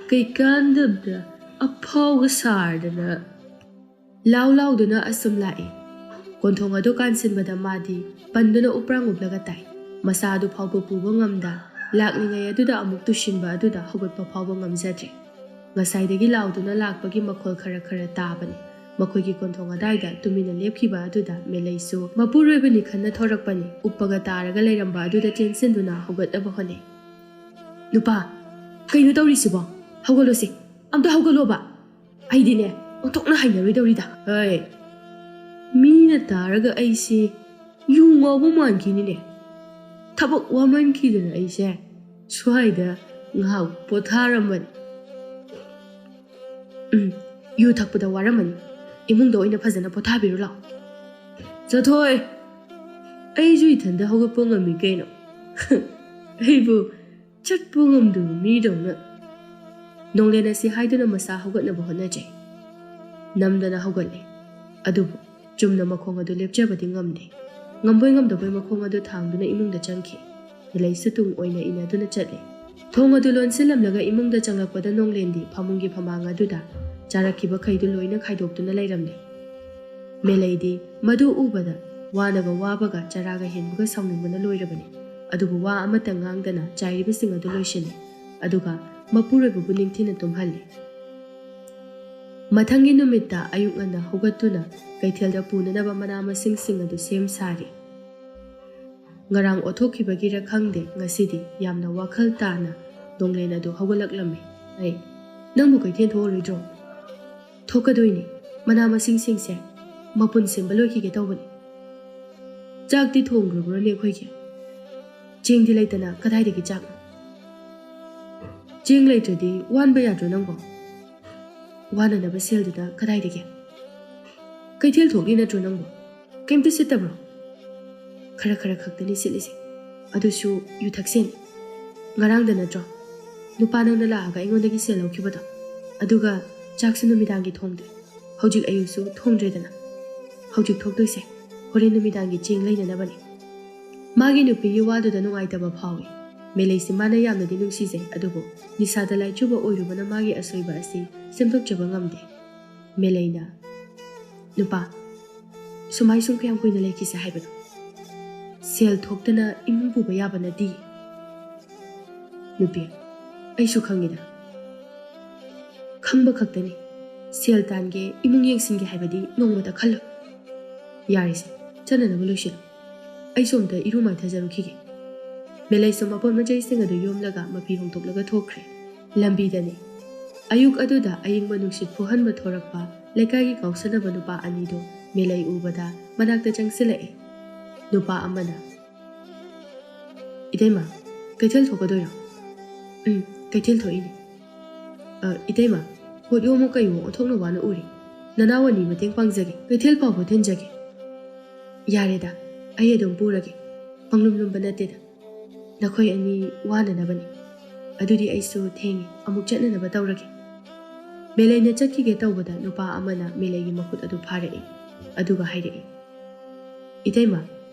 ꯀꯩꯀꯥꯟꯗꯕꯗ ꯑꯐꯥꯎꯒ ꯁꯥꯔꯗꯅ" ꯂꯥꯎ ꯂꯥꯎꯗꯨꯅ ꯑꯁꯨꯝ ꯂꯥꯛꯏ꯫ ꯀꯣꯟꯊꯣꯡ ꯑꯗꯨ ꯀꯥꯟꯁꯤꯟꯕꯗ ꯃꯥꯗꯤ ꯄꯟꯗꯨꯅ ꯎꯄ꯭ꯔꯥꯡ ꯎꯞꯂꯒ ꯇꯥꯏ꯫ ꯃꯁꯥ ꯑꯗꯨ ꯐꯥꯎꯕ ꯄꯨꯕ ꯉꯝꯗ, ꯂꯥꯛꯂꯤꯉꯩ ꯑꯗꯨꯗ ꯑꯃꯨꯛ ꯇꯨꯁꯤꯟꯕ ꯑꯗꯨꯗ ꯍꯧꯒꯠꯄ ꯐꯥꯎꯕ ꯉꯝꯖꯗ꯭ꯔꯦ꯫ ꯉꯁꯥꯏꯗꯒꯤ ꯂꯥꯎꯗꯨꯅ ꯂꯥꯛꯄꯒꯤ ꯃꯈꯣꯜ ꯈꯔ ꯈꯔ ꯇꯥꯕꯅꯤ꯫ ꯃꯈꯣꯏꯒꯤ ꯀꯣꯟꯊꯣꯡ ꯑꯗꯥꯏꯗ ꯇꯨꯃꯤꯟꯅ ꯂꯦꯞꯈꯤꯕ ꯑꯗꯨꯗ ꯃꯦꯂꯩꯁꯨ ꯃꯄꯨꯔꯣꯏꯕꯅꯤ ꯈꯟꯅ ꯊꯣꯔꯛꯄꯅꯤ꯫ ꯎꯞꯄꯒ ꯇꯥꯔꯒ ꯂꯩꯔꯝꯕ ꯑꯗꯨꯗ ꯆꯦꯟꯁꯤꯟꯗꯨꯅ ꯍꯧꯒꯠꯅꯕ ꯍꯣꯠꯅꯩ꯫ "ꯅꯨꯄꯥ, ꯀꯩꯅꯣ ꯇꯧꯔꯤꯁꯤꯕꯣ? ꯍꯧꯒꯠꯂꯣꯁꯦ, ꯑꯝꯇ ꯍꯧꯒꯠꯂꯣꯕ꯫ ꯑꯩꯗꯤꯅꯦ, ꯑꯣꯟꯊꯣꯛꯅ ꯍꯩꯅꯔꯣꯏꯗꯧꯔꯤꯗ꯫ ꯍꯣꯏ, ꯃꯤꯅ ꯇꯥꯔꯒ ꯑꯩꯁꯦ ꯌꯨ ꯉꯥꯎꯕ ꯃꯥꯟꯈꯤꯅꯤꯅꯦ꯫ ꯊꯕꯛ ꯋꯥꯃꯟꯈꯤꯗꯅ ꯑꯩꯁꯦ ꯁ꯭ꯋꯥꯏꯗ ꯉꯥꯏꯍꯥꯛ ꯄꯣꯊꯥꯔꯝꯕꯅꯤ꯫" "ꯎꯝ, ꯌꯨ ꯊꯛꯄꯗ ꯋꯥꯔꯝꯃꯅꯤ꯫ ꯏꯃꯨꯡꯗ ꯑꯣꯏꯅ ꯐꯖꯅ ꯄꯣꯊꯥꯕꯤꯔꯨ ꯂꯥꯛꯑꯣ꯫" "ꯆꯠꯊꯣꯏ, ꯑꯩꯁꯨ ꯏꯊꯟꯗ ꯍꯧꯒꯠꯄ ꯉꯝꯃꯤ ꯀꯩꯅꯣ꯫ ꯑꯩꯕꯨ ꯆꯠꯄ ꯉꯝꯗꯕ ꯃꯤꯗꯧꯅ꯫" ꯅꯣꯡꯂꯦꯟ ꯑꯁꯤ ꯍꯥꯏꯗꯨꯅ ꯃꯁꯥ ꯍꯧꯒꯠꯅꯕ ꯍꯣꯠꯅꯖꯩ꯫ ꯅꯝꯗꯅ ꯍꯧꯒꯠꯂꯦ꯫ ꯑꯗꯨꯕꯨ ꯆꯨꯝꯅ ꯃꯈꯣꯡ ꯑꯗꯨ ꯂꯦꯞꯆꯕꯗꯤ ꯉꯝꯗꯦ꯫ ꯉꯝꯕꯣꯏ ꯉꯝꯗꯕꯣꯏ ꯃꯈꯣꯡ ꯑꯗꯨ ꯊꯥꯡꯗꯨꯅ ꯏꯃꯨꯡꯗ ꯆꯪꯈꯤ꯫ ꯃꯦꯂꯩꯁꯨ ꯇꯨꯡ ꯑꯣꯏꯅ ꯏꯟꯅꯗꯨꯅ ꯆꯠꯂꯦ꯫ ꯊꯣꯡ ꯑꯗꯨ ꯂꯣꯟꯁꯤꯜꯂꯝꯂꯒ ꯏꯃꯨꯡꯗ ꯆꯪꯂꯛꯄꯗ ꯅꯣꯡꯂꯦꯟꯗꯤ ꯐꯃꯨꯡꯒꯤ ꯐꯝꯃꯥꯡ ꯑꯗꯨꯗ ꯆꯥꯔꯛꯈꯤꯕꯈꯩꯗꯨ ꯂꯣꯏꯅ ꯈꯥꯏꯗꯣꯛꯇꯨꯅ ꯂꯩꯔꯝꯂꯦ꯫ ꯃꯦꯂꯩꯗꯤ ꯃꯗꯨ ꯎꯕꯗ ꯋꯥꯅꯒ ꯋꯥꯕꯒ ꯆꯔꯥꯒ ꯍꯦꯟꯕꯒ ꯁꯥꯎꯅꯤꯡꯕꯅ ꯂꯣꯏꯔꯕꯅꯤ꯫ ꯑꯗꯨꯕꯨ ꯋꯥ ꯑꯃꯠꯇ ꯉꯥꯡꯗꯅ ꯆꯥꯏꯔꯤꯕꯁꯤꯡ ꯑꯗꯨ ꯂꯣꯏꯁꯤꯜꯂꯤ꯫ ꯑꯗꯨꯒ ꯃꯄꯨꯔꯣꯏꯕꯕꯨ ꯅꯤꯡꯊꯤꯅ ꯇꯨꯝꯍꯜꯂꯤ꯫ ꯃꯊꯪꯒꯤ ꯅꯨꯃꯤꯠꯇ ꯑꯌꯨꯛ ꯉꯟꯅ ꯍꯧꯒꯠꯇꯨꯅ ꯀꯩꯊꯦꯜꯗ ꯄꯨꯅꯅꯕ ꯃꯅꯥ ꯃꯁꯤꯡꯁꯤꯡ ꯑꯗꯨ ꯁꯦꯝ ꯁꯥꯔꯤ꯫ ꯉꯔꯥꯡ ꯑꯣꯊꯣꯛꯈꯤꯕꯒꯤꯔ ꯈꯪꯗꯦ, ꯉꯁꯤꯗꯤ ꯌꯥꯝꯅ ꯋꯥꯈꯜ ꯇꯥꯅ ꯅꯣꯡꯂꯦꯟ ꯑꯗꯨ ꯍꯧꯒꯠꯂꯛꯂꯝꯃꯤ꯫ "ꯑꯩ, ꯅꯪꯕꯨ ꯀꯩꯊꯦꯜ ꯊꯣꯛꯑꯔꯣꯏꯗ꯭ꯔꯣ?" "ꯊꯣꯛꯀꯗꯣꯏꯅꯤ꯫ ꯃꯅꯥ ꯃꯁꯤꯡꯁꯤꯡꯁꯦ ꯃꯄꯨꯟ ꯁꯦꯝꯕ ꯂꯣꯏꯈꯤꯒꯦ ꯇꯧꯕꯅꯤ꯫ ꯆꯥꯛꯇꯤ ꯊꯣꯡꯈ꯭ꯔꯕ꯭ꯔꯣꯅꯦ ꯑꯩꯈꯣꯏꯒꯤ? ꯆꯦꯡꯗꯤ ꯂꯩꯇꯅ ꯀꯗꯥꯏꯗꯒꯤ ꯆꯥꯛꯅꯣ?" "ꯆꯦꯡ ꯂꯩꯇ꯭ꯔꯗꯤ ꯋꯥꯟꯕ ꯌꯥꯗ꯭ꯔꯣ ꯅꯪꯕꯣ? ꯋꯥꯅꯅꯕ ꯁꯦꯜꯗꯨꯅ ꯀꯗꯥꯏꯗꯒꯤ? ꯀꯩꯊꯦꯜ ꯊꯣꯛꯂꯤ ꯅꯠꯇ꯭ꯔꯣ ꯅꯪꯕꯣ? ꯀꯩꯝꯇ ꯁꯤꯠꯇꯕ꯭ꯔꯣ?" "ꯈꯔ ꯈꯔ ꯈꯛꯇꯅꯤ ꯁꯤꯠꯂꯤꯁꯦ, ꯑꯗꯨꯁꯨ ꯌꯨ ꯊꯛꯁꯦꯅꯤ꯫ ꯉꯔꯥꯡꯗ ꯅꯠꯇ꯭ꯔꯣ ꯅꯨꯄꯥ ꯅꯪꯅ ꯂꯥꯛꯑꯒ ꯑꯩꯉꯣꯟꯗꯒꯤ ꯁꯦꯜ ꯂꯧꯈꯤꯕꯗꯣ? ꯑꯗꯨꯒ ꯆꯥꯛꯁꯨ ꯅꯨꯃꯤꯗꯥꯡꯒꯤ ꯊꯣꯡꯗꯦ꯫ ꯍꯧꯖꯤꯛ ꯑꯌꯨꯛꯁꯨ ꯊꯣꯡꯗ꯭ꯔꯦꯗꯅ꯫ ꯍꯧꯖꯤꯛ ꯊꯣꯛꯇꯣꯏꯁꯦ ꯍꯣꯔꯦꯟ ꯅꯨꯃꯤꯗꯥꯡꯒꯤ ꯆꯦꯡ ꯂꯩꯅꯅꯕꯅꯤ꯫" ꯃꯥꯒꯤ ꯅꯨꯄꯤꯒꯤ ꯋꯥꯗꯨꯗ ꯅꯨꯡꯉꯥꯏꯇꯕ ꯐꯥꯎꯏ꯫ ꯃꯦꯂꯩꯁꯤ ꯃꯥꯅ ꯌꯥꯝꯅꯗꯤ ꯅꯨꯡꯁꯤꯖꯩ, ꯑꯗꯨꯕꯨ ꯅꯤꯁꯥꯗ ꯂꯥꯏꯆꯨꯕ ꯑꯣꯏꯔꯨꯕꯅ ꯃꯥꯒꯤ ꯑꯁꯣꯏꯕ ꯑꯁꯤ ꯁꯦꯝꯗꯣꯛꯆꯕ ꯉꯝꯗꯦ꯫ ꯃꯦꯂꯩꯅ, "ꯅꯨꯄꯥ, ꯁꯨꯃꯥꯏ ꯁꯨꯝ ꯀꯌꯥꯝ ꯀꯨꯏꯅ ꯂꯩꯈꯤꯁꯦ ꯍꯥꯏꯕꯅꯣ? ꯁꯦꯜ ꯊꯣꯛꯇꯅ ꯏꯃꯨꯡ ꯄꯨꯕ ꯌꯥꯕ ꯅꯠꯇꯦ꯫" "ꯅꯨꯄꯤ, ꯑꯩꯁꯨ ꯈꯪꯉꯤꯗ꯫ ꯈꯪꯕ ꯈꯛꯇꯅꯤ꯫ ꯁꯦꯜ ꯇꯥꯟꯒꯦ, ꯏꯃꯨꯡ ꯌꯦꯡꯁꯤꯟꯒꯦ ꯍꯥꯏꯕꯗꯤ ꯅꯣꯡꯃꯇ ꯈꯜꯂꯣꯏ꯫ ꯌꯥꯔꯦꯁꯦ, ꯆꯠꯅꯅꯕ ꯂꯣꯏꯁꯤꯜꯂꯨ꯫ ꯑꯩꯁꯨ ꯑꯝꯇ ꯏꯔꯨ ꯃꯥꯏꯊꯖꯔꯨꯈꯤꯒꯦ꯫" ꯃꯦꯂꯩꯁꯨ ꯃꯄꯣꯠ ꯃꯆꯩꯁꯤꯡ ꯑꯗꯨ ꯌꯣꯝꯂꯒ ꯃꯐꯤ ꯍꯣꯡꯗꯣꯛꯂꯒ ꯊꯣꯛꯈ꯭ꯔꯦ꯫ ꯂꯝꯕꯤꯗꯅꯤ꯫ ꯑꯌꯨꯛ ꯑꯗꯨꯗ ꯑꯌꯤꯡꯕ ꯅꯨꯡꯁꯤꯠ ꯐꯨꯍꯟꯕ ꯊꯣꯔꯛꯄ ꯂꯩꯀꯥꯏꯒꯤ ꯀꯥꯎꯁꯟꯅꯕ ꯅꯨꯄꯥ ꯑꯅꯤꯗꯨ ꯃꯦꯂꯩ ꯎꯕꯗ ꯃꯅꯥꯛꯇ ꯆꯪꯁꯤꯜꯂꯛꯑꯦ꯫ ꯅꯨꯄꯥ ꯑꯃꯅ, "ꯏꯇꯩꯃ, ꯀꯩꯊꯦꯜ ꯊꯣꯛꯀꯗꯣꯏꯔꯣ?" "ꯎꯝ, ꯀꯩꯊꯦꯜ ꯊꯣꯛꯏꯅꯦ꯫" "ꯑ, ꯏꯇꯩꯃ, ꯄꯣꯠ ꯌꯣꯝꯃꯣ ꯀꯩꯋꯣ ꯑꯣꯟꯊꯣꯛꯅ ꯋꯥꯅ ꯎꯔꯦ꯫ ꯅꯅꯥꯎ ꯑꯅꯤ ꯃꯇꯦꯡ ꯄꯥꯡꯖꯒꯦ, ꯀꯩꯊꯦꯜ ꯐꯥꯎꯕ ꯊꯤꯟꯖꯒꯦ꯫" "ꯌꯥꯔꯦꯗ, ꯑꯩ ꯑꯗꯨꯝ ꯄꯨꯔꯒꯦ꯫ ꯄꯪꯂꯨꯝ ꯂꯨꯝꯕ ꯅꯠꯇꯦꯗ꯫ ꯅꯈꯣꯏ ꯑꯅꯤ ꯋꯥꯅꯅꯕꯅꯤ꯫ ꯑꯗꯨꯗꯤ ꯑꯩꯁꯨ ꯊꯦꯡꯉꯦ, ꯑꯃꯨꯛ ꯆꯠꯅꯅꯕ ꯇꯧꯔꯒꯦ꯫" ꯃꯦꯂꯩꯅ ꯆꯠꯈꯤꯒꯦ ꯇꯧꯕꯗ ꯅꯨꯄꯥ ꯑꯃꯅ ꯃꯦꯂꯩꯒꯤ ꯃꯈꯨꯠ ꯑꯗꯨ ꯐꯥꯔꯛꯏ꯫ ꯑꯗꯨꯒ ꯍꯥꯏꯔꯛꯏ, "ꯏꯇꯩꯃ,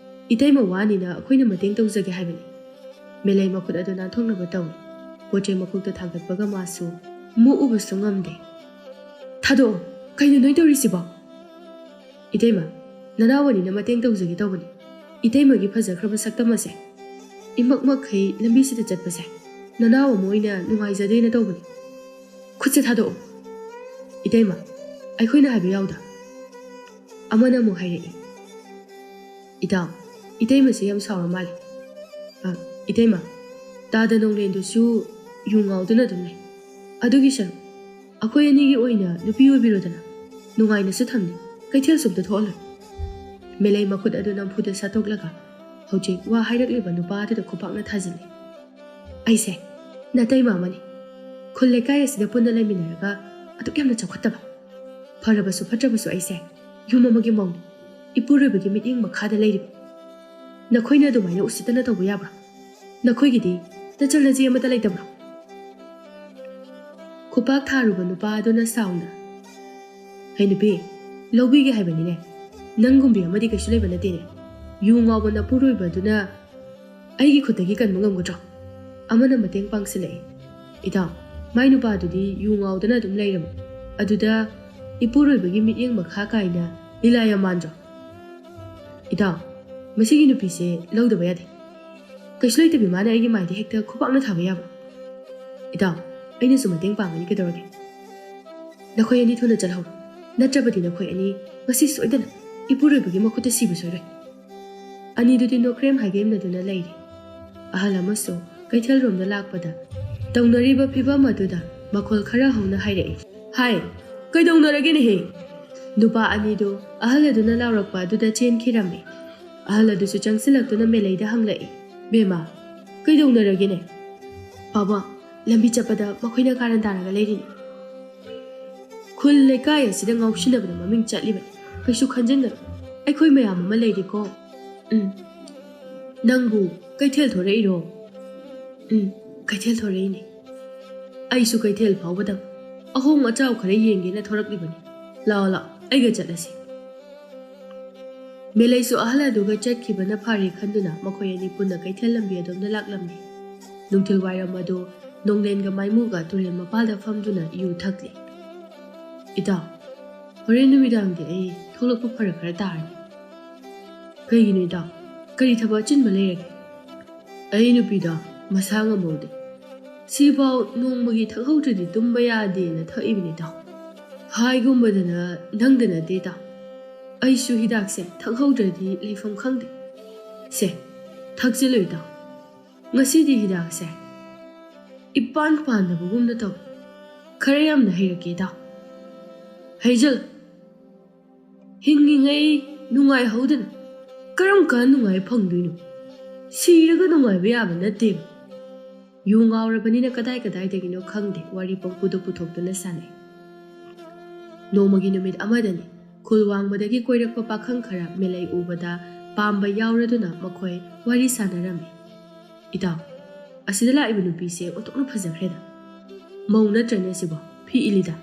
ꯏꯇꯩꯃ ꯋꯥꯅꯤꯅ ꯑꯩꯈꯣꯏꯅ ꯃꯇꯦꯡ ꯇꯧꯖꯒꯦ ꯍꯥꯏꯕꯅꯤ꯫" ꯃꯦꯂꯩ ꯃꯈꯨꯠ ꯑꯗꯨ ꯅꯥꯟꯊꯣꯛꯅꯕ ꯇꯧꯏ꯫ ꯄꯣꯠ ꯆꯩ ꯃꯈꯣꯛꯇ ꯊꯥꯡꯒꯠꯄꯒ ꯃꯥꯁꯨ ꯃꯨꯛꯎꯕꯁꯨ ꯉꯝꯗꯦ꯫ "ꯊꯥꯗꯣꯛꯑꯣ, ꯀꯩꯅꯣ ꯅꯣꯏ ꯇꯧꯔꯤꯁꯤꯕꯣ?" "ꯏꯇꯩꯃ, ꯅꯅꯥꯎ ꯑꯅꯤꯅ ꯃꯇꯦꯡ ꯇꯧꯖꯒꯦ ꯇꯧꯕꯅꯤ꯫ ꯏꯇꯩꯃꯒꯤ ꯐꯖꯈ꯭ꯔꯕ ꯁꯛꯇꯝ ꯑꯁꯦ ꯏꯃꯛꯃꯛꯈꯩ ꯂꯝꯕꯤꯁꯤꯗ ꯆꯠꯄꯁꯦ ꯅꯅꯥꯎ ꯑꯃ ꯑꯣꯏꯅ ꯅꯨꯡꯉꯥꯏꯖꯗꯦꯅ ꯇꯧꯕꯅꯤ꯫ ꯈꯨꯠꯁꯦ ꯊꯥꯗꯣꯛꯑꯣ꯫" "ꯏꯇꯩꯃ, ꯑꯩꯈꯣꯏꯅ ꯍꯥꯏꯕ ꯌꯥꯎꯗ?" ꯑꯃꯅ ꯑꯃꯨꯛ ꯍꯥꯏꯔꯛꯏ, "ꯏꯇꯥꯎ, ꯏꯇꯩꯃꯁꯦ ꯌꯥꯝ ꯁꯥꯎꯔ ꯃꯥꯜꯂꯦ꯫ ꯑ, ꯏꯇꯩꯃ, ꯇꯥꯗ ꯅꯣꯡꯂꯦꯟꯗꯨꯁꯨ ꯌꯨ ꯉꯥꯎꯗꯨꯅ ꯑꯗꯨꯝ ꯂꯩ꯫ ꯑꯗꯨꯒꯤ ꯁꯔꯨꯛ ꯑꯩꯈꯣꯏ ꯑꯅꯤꯒꯤ ꯑꯣꯏꯅ ꯅꯨꯄꯤ ꯑꯣꯏꯕꯤꯔꯣꯗꯅ, ꯅꯨꯡꯉꯥꯏꯅꯁꯨ ꯊꯝꯅꯤ, ꯀꯩꯊꯦꯜꯁꯨ ꯑꯝꯇ ꯊꯣꯛꯍꯜꯂꯣꯏ꯫" ꯃꯦꯂꯩ ꯃꯈꯨꯠ ꯑꯗꯨ ꯅꯝꯐꯨꯗ ꯁꯠꯇꯣꯛꯂꯒ ꯍꯧꯖꯤꯛ ꯋꯥ ꯍꯥꯏꯔꯛꯂꯤꯕ ꯅꯨꯄꯥ ꯑꯗꯨꯗ ꯈꯨꯄꯥꯛꯅ ꯊꯥꯖꯤꯜꯂꯤ꯫ "ꯑꯩꯁꯦ ꯅꯇꯩꯃ ꯑꯃꯅꯤ꯫ ꯈꯨꯜ ꯂꯩꯀꯥꯏ ꯑꯁꯤꯗ ꯄꯨꯟꯅ ꯂꯩꯃꯤꯟꯅꯔꯒ ꯑꯗꯨꯛ ꯌꯥꯝꯅ ꯆꯥꯎꯈꯠꯇꯕ, ꯐꯔꯕꯁꯨ ꯐꯠꯇ꯭ꯔꯕꯁꯨ ꯑꯩꯁꯦ ꯌꯨꯝ ꯑꯃꯒꯤ ꯃꯧꯅꯤ, ꯏꯄꯨꯔꯣꯏꯕꯒꯤ ꯃꯤꯠꯌꯦꯡ ꯃꯈꯥꯗ ꯂꯩꯔꯤꯕ꯫ ꯅꯈꯣꯏꯅ ꯑꯗꯨꯃꯥꯏꯅ ꯎꯁꯤꯠꯇꯅ ꯇꯧꯕ ꯌꯥꯕ꯭ꯔꯥ? ꯅꯈꯣꯏꯒꯤꯗꯤ ꯅꯆꯜ ꯅꯆꯦ ꯑꯃꯠꯇ ꯂꯩꯇꯕ꯭ꯔꯣ?" ꯈꯨꯄꯥꯛ ꯊꯥꯔꯨꯕ ꯅꯨꯄꯥ ꯑꯗꯨꯅ ꯁꯥꯎꯅ, "ꯍꯩ ꯅꯨꯄꯤ, ꯂꯧꯕꯤꯒꯦ ꯍꯥꯏꯕꯅꯤꯅꯦ꯫ ꯅꯪꯒꯨꯝꯕꯤ ꯑꯃꯗꯤ ꯀꯩꯁꯨ ꯂꯩꯕ ꯅꯠꯇꯦꯅꯦ꯫ ꯌꯨ ꯉꯥꯎꯕ ꯅꯄꯨꯔꯣꯏꯕ ꯑꯗꯨꯅ ꯑꯩꯒꯤ ꯈꯨꯠꯇꯒꯤ ꯀꯟꯕ ꯉꯝꯒꯗ꯭ꯔꯣ?" ꯑꯃꯅ ꯃꯇꯦꯡ ꯄꯥꯡꯁꯤꯜꯂꯛꯏ꯫ "ꯏꯇꯥꯎ, ꯃꯥꯏ ꯅꯨꯄꯥꯗꯨꯗꯤ ꯌꯨ ꯉꯥꯎꯗꯅ ꯑꯗꯨꯝ ꯂꯩꯔꯕ꯫ ꯑꯗꯨꯗ ꯏꯄꯨꯔꯣꯏꯕꯒꯤ ꯃꯤꯠꯌꯦꯡ ꯃꯈꯥ ꯀꯥꯏꯅ ꯂꯤꯂꯥ ꯌꯥꯝ ꯃꯥꯟꯗ꯭ꯔꯣ? ꯏꯇꯥꯎ, ꯃꯁꯤꯒꯤ ꯅꯨꯄꯤꯁꯦ ꯂꯧꯗꯕ ꯌꯥꯗꯦ꯫ ꯀꯩꯁꯨ ꯂꯩꯇꯕꯤ ꯃꯥꯅ ꯑꯩꯒꯤ ꯃꯥꯏꯗ ꯍꯦꯛꯇ ꯈꯨꯄꯥꯛꯅ ꯊꯥꯕ ꯌꯥꯕ꯭ꯔꯣ? ꯏꯇꯥꯎ, ꯑꯩꯅꯁꯨ ꯃꯇꯦꯡ ꯄꯥꯡꯒꯅꯤ, ꯀꯩꯗꯧꯔꯒꯦ? ꯅꯈꯣꯏ ꯑꯅꯤ ꯊꯨꯅ ꯆꯠꯍꯧꯔꯣ, ꯅꯠꯇ꯭ꯔꯕꯗꯤ ꯅꯈꯣꯏ ꯑꯅꯤ ꯉꯁꯤ ꯁꯣꯏꯗꯅ ꯏꯄꯨꯔꯣꯏꯕꯒꯤ ꯃꯈꯨꯠꯇ ꯁꯤꯕ ꯁꯣꯏꯔꯣꯏ꯫" ꯑꯅꯤꯗꯨꯗꯤ ꯅꯣꯀ꯭ꯔꯦꯝ ꯍꯥꯏꯒꯦꯝꯅꯗꯨꯅ ꯂꯩꯔꯤ꯫ ꯑꯍꯜ ꯑꯃꯁꯨ ꯀꯩꯊꯦꯜꯔꯣꯝꯗ ꯂꯥꯛꯄꯗ ꯇꯧꯅꯔꯤꯕ ꯐꯤꯕꯝ ꯑꯗꯨꯗ ꯃꯈꯣꯜ ꯈꯔ ꯍꯧꯅ ꯍꯥꯏꯔꯛꯏ, "ꯍꯥꯏ, ꯀꯩꯗꯧꯅꯔꯒꯦꯅꯦꯍꯦ?" ꯅꯨꯄꯥ ꯑꯅꯤꯗꯨ ꯑꯍꯜ ꯑꯗꯨꯅ ꯂꯥꯎꯔꯛꯄ ꯑꯗꯨꯗ ꯆꯦꯟꯈꯤꯔꯝꯃꯤ꯫ ꯑꯍꯜ ꯑꯗꯨꯁꯨ ꯆꯪꯁꯤꯜꯂꯛꯇꯨꯅ ꯃꯦꯂꯩꯗ ꯍꯪꯂꯛꯏ, "ꯕꯦꯝꯃ, ꯀꯩꯗꯧꯅꯔꯒꯦꯅꯦ?" "ꯄꯥꯕ, ꯂꯝꯕꯤ ꯆꯠꯄꯗ ꯃꯈꯣꯏꯅ ꯀꯥꯔꯟ ꯇꯥꯔꯒ ꯂꯩꯔꯤꯅꯤ꯫" "ꯈꯨꯜ ꯂꯩꯀꯥꯏ ꯑꯁꯤꯗ ꯉꯥꯎꯁꯤꯟꯅꯕꯗ ꯃꯃꯤꯡ ꯆꯠꯂꯤꯕꯅꯤ, ꯀꯩꯁꯨ ꯈꯟꯖꯤꯟꯒꯅꯨ꯫ ꯑꯩꯈꯣꯏ ꯃꯌꯥꯝ ꯑꯃ ꯂꯩꯔꯤꯀꯣ꯫" "ꯎꯝ, ꯅꯪꯕꯨ ꯀꯩꯊꯦꯜ ꯊꯣꯔꯛꯏꯔꯣ?" "ꯎꯝ, ꯀꯩꯊꯦꯜ ꯊꯣꯔꯛꯏꯅꯦ꯫ ꯑꯩꯁꯨ ꯀꯩꯊꯦꯜ ꯐꯥꯎꯕꯗꯪ ꯑꯍꯣꯡ ꯑꯆꯥꯎ ꯈꯔ ꯌꯦꯡꯒꯦꯅ ꯊꯣꯔꯛꯂꯤꯕꯅꯤ꯫ ꯂꯥꯛꯑꯣ, ꯂꯥꯛꯑꯣ, ꯑꯩꯒ ꯆꯠꯂꯁꯤ꯫" ꯃꯦꯂꯩꯁꯨ ꯑꯍꯜ ꯑꯗꯨꯒ ꯆꯠꯈꯤꯕꯅ ꯐꯔꯦ ꯈꯟꯗꯨꯅ ꯃꯈꯣꯏ ꯑꯅꯤ ꯄꯨꯟꯅ ꯀꯩꯊꯦꯜ ꯂꯝꯕꯤ ꯑꯗꯣꯝꯗ ꯂꯥꯛꯂꯝꯃꯤ꯫ ꯅꯨꯡꯊꯤꯜ ꯋꯥꯏꯔꯝ ꯑꯗꯨ ꯅꯣꯡꯂꯦꯟꯒ ꯃꯥꯏꯃꯨꯒ ꯇꯨꯔꯦꯜ ꯃꯄꯥꯜꯗ ꯐꯝꯗꯨꯅ ꯌꯨ ꯊꯛꯂꯤ꯫ "ꯏꯇꯥꯎ, ꯍꯣꯔꯦꯟ ꯅꯨꯃꯤꯗꯥꯡꯗꯤ ꯑꯩ ꯊꯣꯛꯂꯛꯄ ꯐꯔꯛ ꯈꯔ ꯇꯥꯔꯅꯤ꯫" "ꯀꯩꯒꯤꯅꯣ ꯏꯇꯥꯎ? ꯀꯔꯤ ꯊꯕꯛ ꯑꯆꯤꯟꯕ ꯂꯩꯔꯒꯦ?" "ꯑꯩ ꯅꯨꯄꯤꯗꯣ ꯃꯁꯥ ꯉꯝꯍꯧꯗꯦ꯫ ꯁꯤꯐꯥꯎ ꯅꯣꯡꯃꯒꯤ ꯊꯛꯍꯧꯗ꯭ꯔꯗꯤ ꯇꯨꯝꯕ ꯌꯥꯗꯦꯅ ꯊꯛꯏꯕꯅꯤ ꯏꯇꯥꯎ꯫ ꯍꯥꯏꯒꯨꯝꯕꯗꯅ ꯅꯪꯗ ꯅꯠꯇꯦ ꯏꯇꯥꯎ꯫ ꯑꯩꯁꯨ ꯍꯤꯗꯥꯛꯁꯦ ꯊꯛꯍꯧꯗ꯭ꯔꯗꯤ ꯂꯩꯐꯝ ꯈꯪꯗꯦ꯫ ꯁꯦ, ꯊꯛꯆꯤꯜꯂꯨ ꯏꯇꯥꯎ꯫ ꯉꯁꯤꯗꯤ ꯍꯤꯗꯥꯛꯁꯦ ꯏꯄꯥꯟ ꯄꯥꯟꯗꯕꯒꯨꯝꯅ ꯇꯧ꯫ ꯈꯔ ꯌꯥꯝꯅ ꯍꯩꯔꯛꯀꯦ ꯏꯇꯥꯎ꯫" "ꯍꯩꯖꯜ꯫ ꯍꯤꯡꯉꯤꯉꯩ ꯅꯨꯡꯉꯥꯏꯍꯧꯗꯅ ꯀꯔꯝ ꯀꯥꯟ ꯅꯨꯡꯉꯥꯏ ꯐꯪꯗꯣꯏꯅꯣ? ꯁꯤꯔꯒ ꯅꯨꯡꯉꯥꯏꯕ ꯌꯥꯕ ꯅꯠꯇꯦꯕ꯫" ꯌꯨ ꯉꯥꯎꯔꯕꯅꯤꯅ ꯀꯗꯥꯏ ꯀꯗꯥꯏꯗꯒꯤꯅꯣ ꯈꯪꯗꯦ ꯋꯥꯔꯤ ꯄꯪꯄꯨꯗ ꯄꯨꯊꯣꯛꯇꯨꯅ ꯁꯥꯟꯅꯩ꯫ ꯅꯣꯡꯃꯒꯤ ꯅꯨꯃꯤꯠ ꯑꯃꯗꯅꯤ, ꯈꯨꯜ ꯋꯥꯡꯃꯗꯒꯤ ꯀꯣꯏꯔꯛꯄ ꯄꯥꯈꯪ ꯈꯔ ꯃꯦꯂꯩ ꯎꯕꯗ ꯄꯥꯝꯕ ꯌꯥꯎꯔꯗꯨꯅ ꯃꯈꯣꯏ ꯋꯥꯔꯤ ꯁꯥꯟꯅꯔꯝꯃꯤ꯫ "ꯏꯇꯥꯎ, ꯑꯁꯤꯗ ꯂꯥꯛꯏꯕ ꯅꯨꯄꯤꯁꯦ ꯑꯣꯟꯊꯣꯛꯅ ꯐꯖꯈ꯭ꯔꯦꯗ꯫ ꯃꯧ ꯅꯠꯇ꯭ꯔꯅꯦ ꯁꯤꯕꯣ? ꯐꯤ ꯏꯜꯂꯤꯗ꯫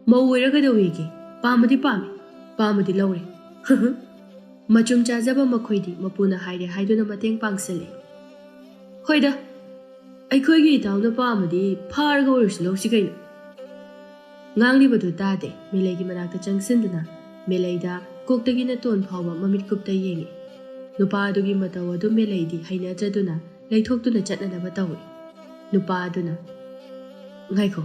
ꯃꯧ ꯑꯣꯏꯔ ꯀꯩꯗꯧꯋꯦꯒꯦ? ꯄꯥꯝꯃꯗꯤ ꯄꯥꯝꯃꯤ, ꯄꯥꯝꯃꯗꯤ ꯂꯧꯔꯦ꯫" ꯃꯆꯨꯝ ꯆꯥꯖꯕ ꯃꯈꯣꯏꯗꯤ ꯃꯄꯨꯅ ꯍꯥꯏꯔꯦ ꯍꯥꯏꯗꯨꯅ ꯃꯇꯦꯡ ꯄꯥꯡꯁꯤꯜꯂꯤ꯫ "ꯍꯣꯏꯗ, ꯑꯩꯈꯣꯏꯒꯤ ꯏꯇꯥꯎꯅ ꯄꯥꯝꯃꯗꯤ ꯐꯥꯔꯒ ꯑꯣꯏꯔꯁꯨ ꯂꯧꯁꯤ ꯀꯩꯅꯣ꯫" ꯉꯥꯡꯂꯤꯕꯗꯨ ꯇꯥꯗꯦ꯫ ꯃꯦꯂꯩꯒꯤ ꯃꯅꯥꯛꯇ ꯆꯪꯁꯤꯟꯗꯨꯅ ꯃꯦꯂꯩꯗ ꯀꯣꯛꯇꯒꯤ ꯅꯇꯣꯟ ꯐꯥꯎꯕ ꯃꯃꯤꯠ ꯀꯨꯞꯇ ꯌꯦꯡꯉꯤ꯫ ꯅꯨꯄꯥ ꯑꯗꯨꯒꯤ ꯃꯇꯧ ꯑꯗꯨ ꯃꯦꯂꯩꯗꯤ ꯍꯩꯅꯗ꯭ꯔꯗꯨꯅ ꯂꯩꯊꯣꯛꯇꯨꯅ ꯆꯠꯅꯅꯕ ꯇꯧꯏ꯫ ꯅꯨꯄꯥ ꯑꯗꯨꯅ, "ꯉꯥꯏꯈꯣ꯫"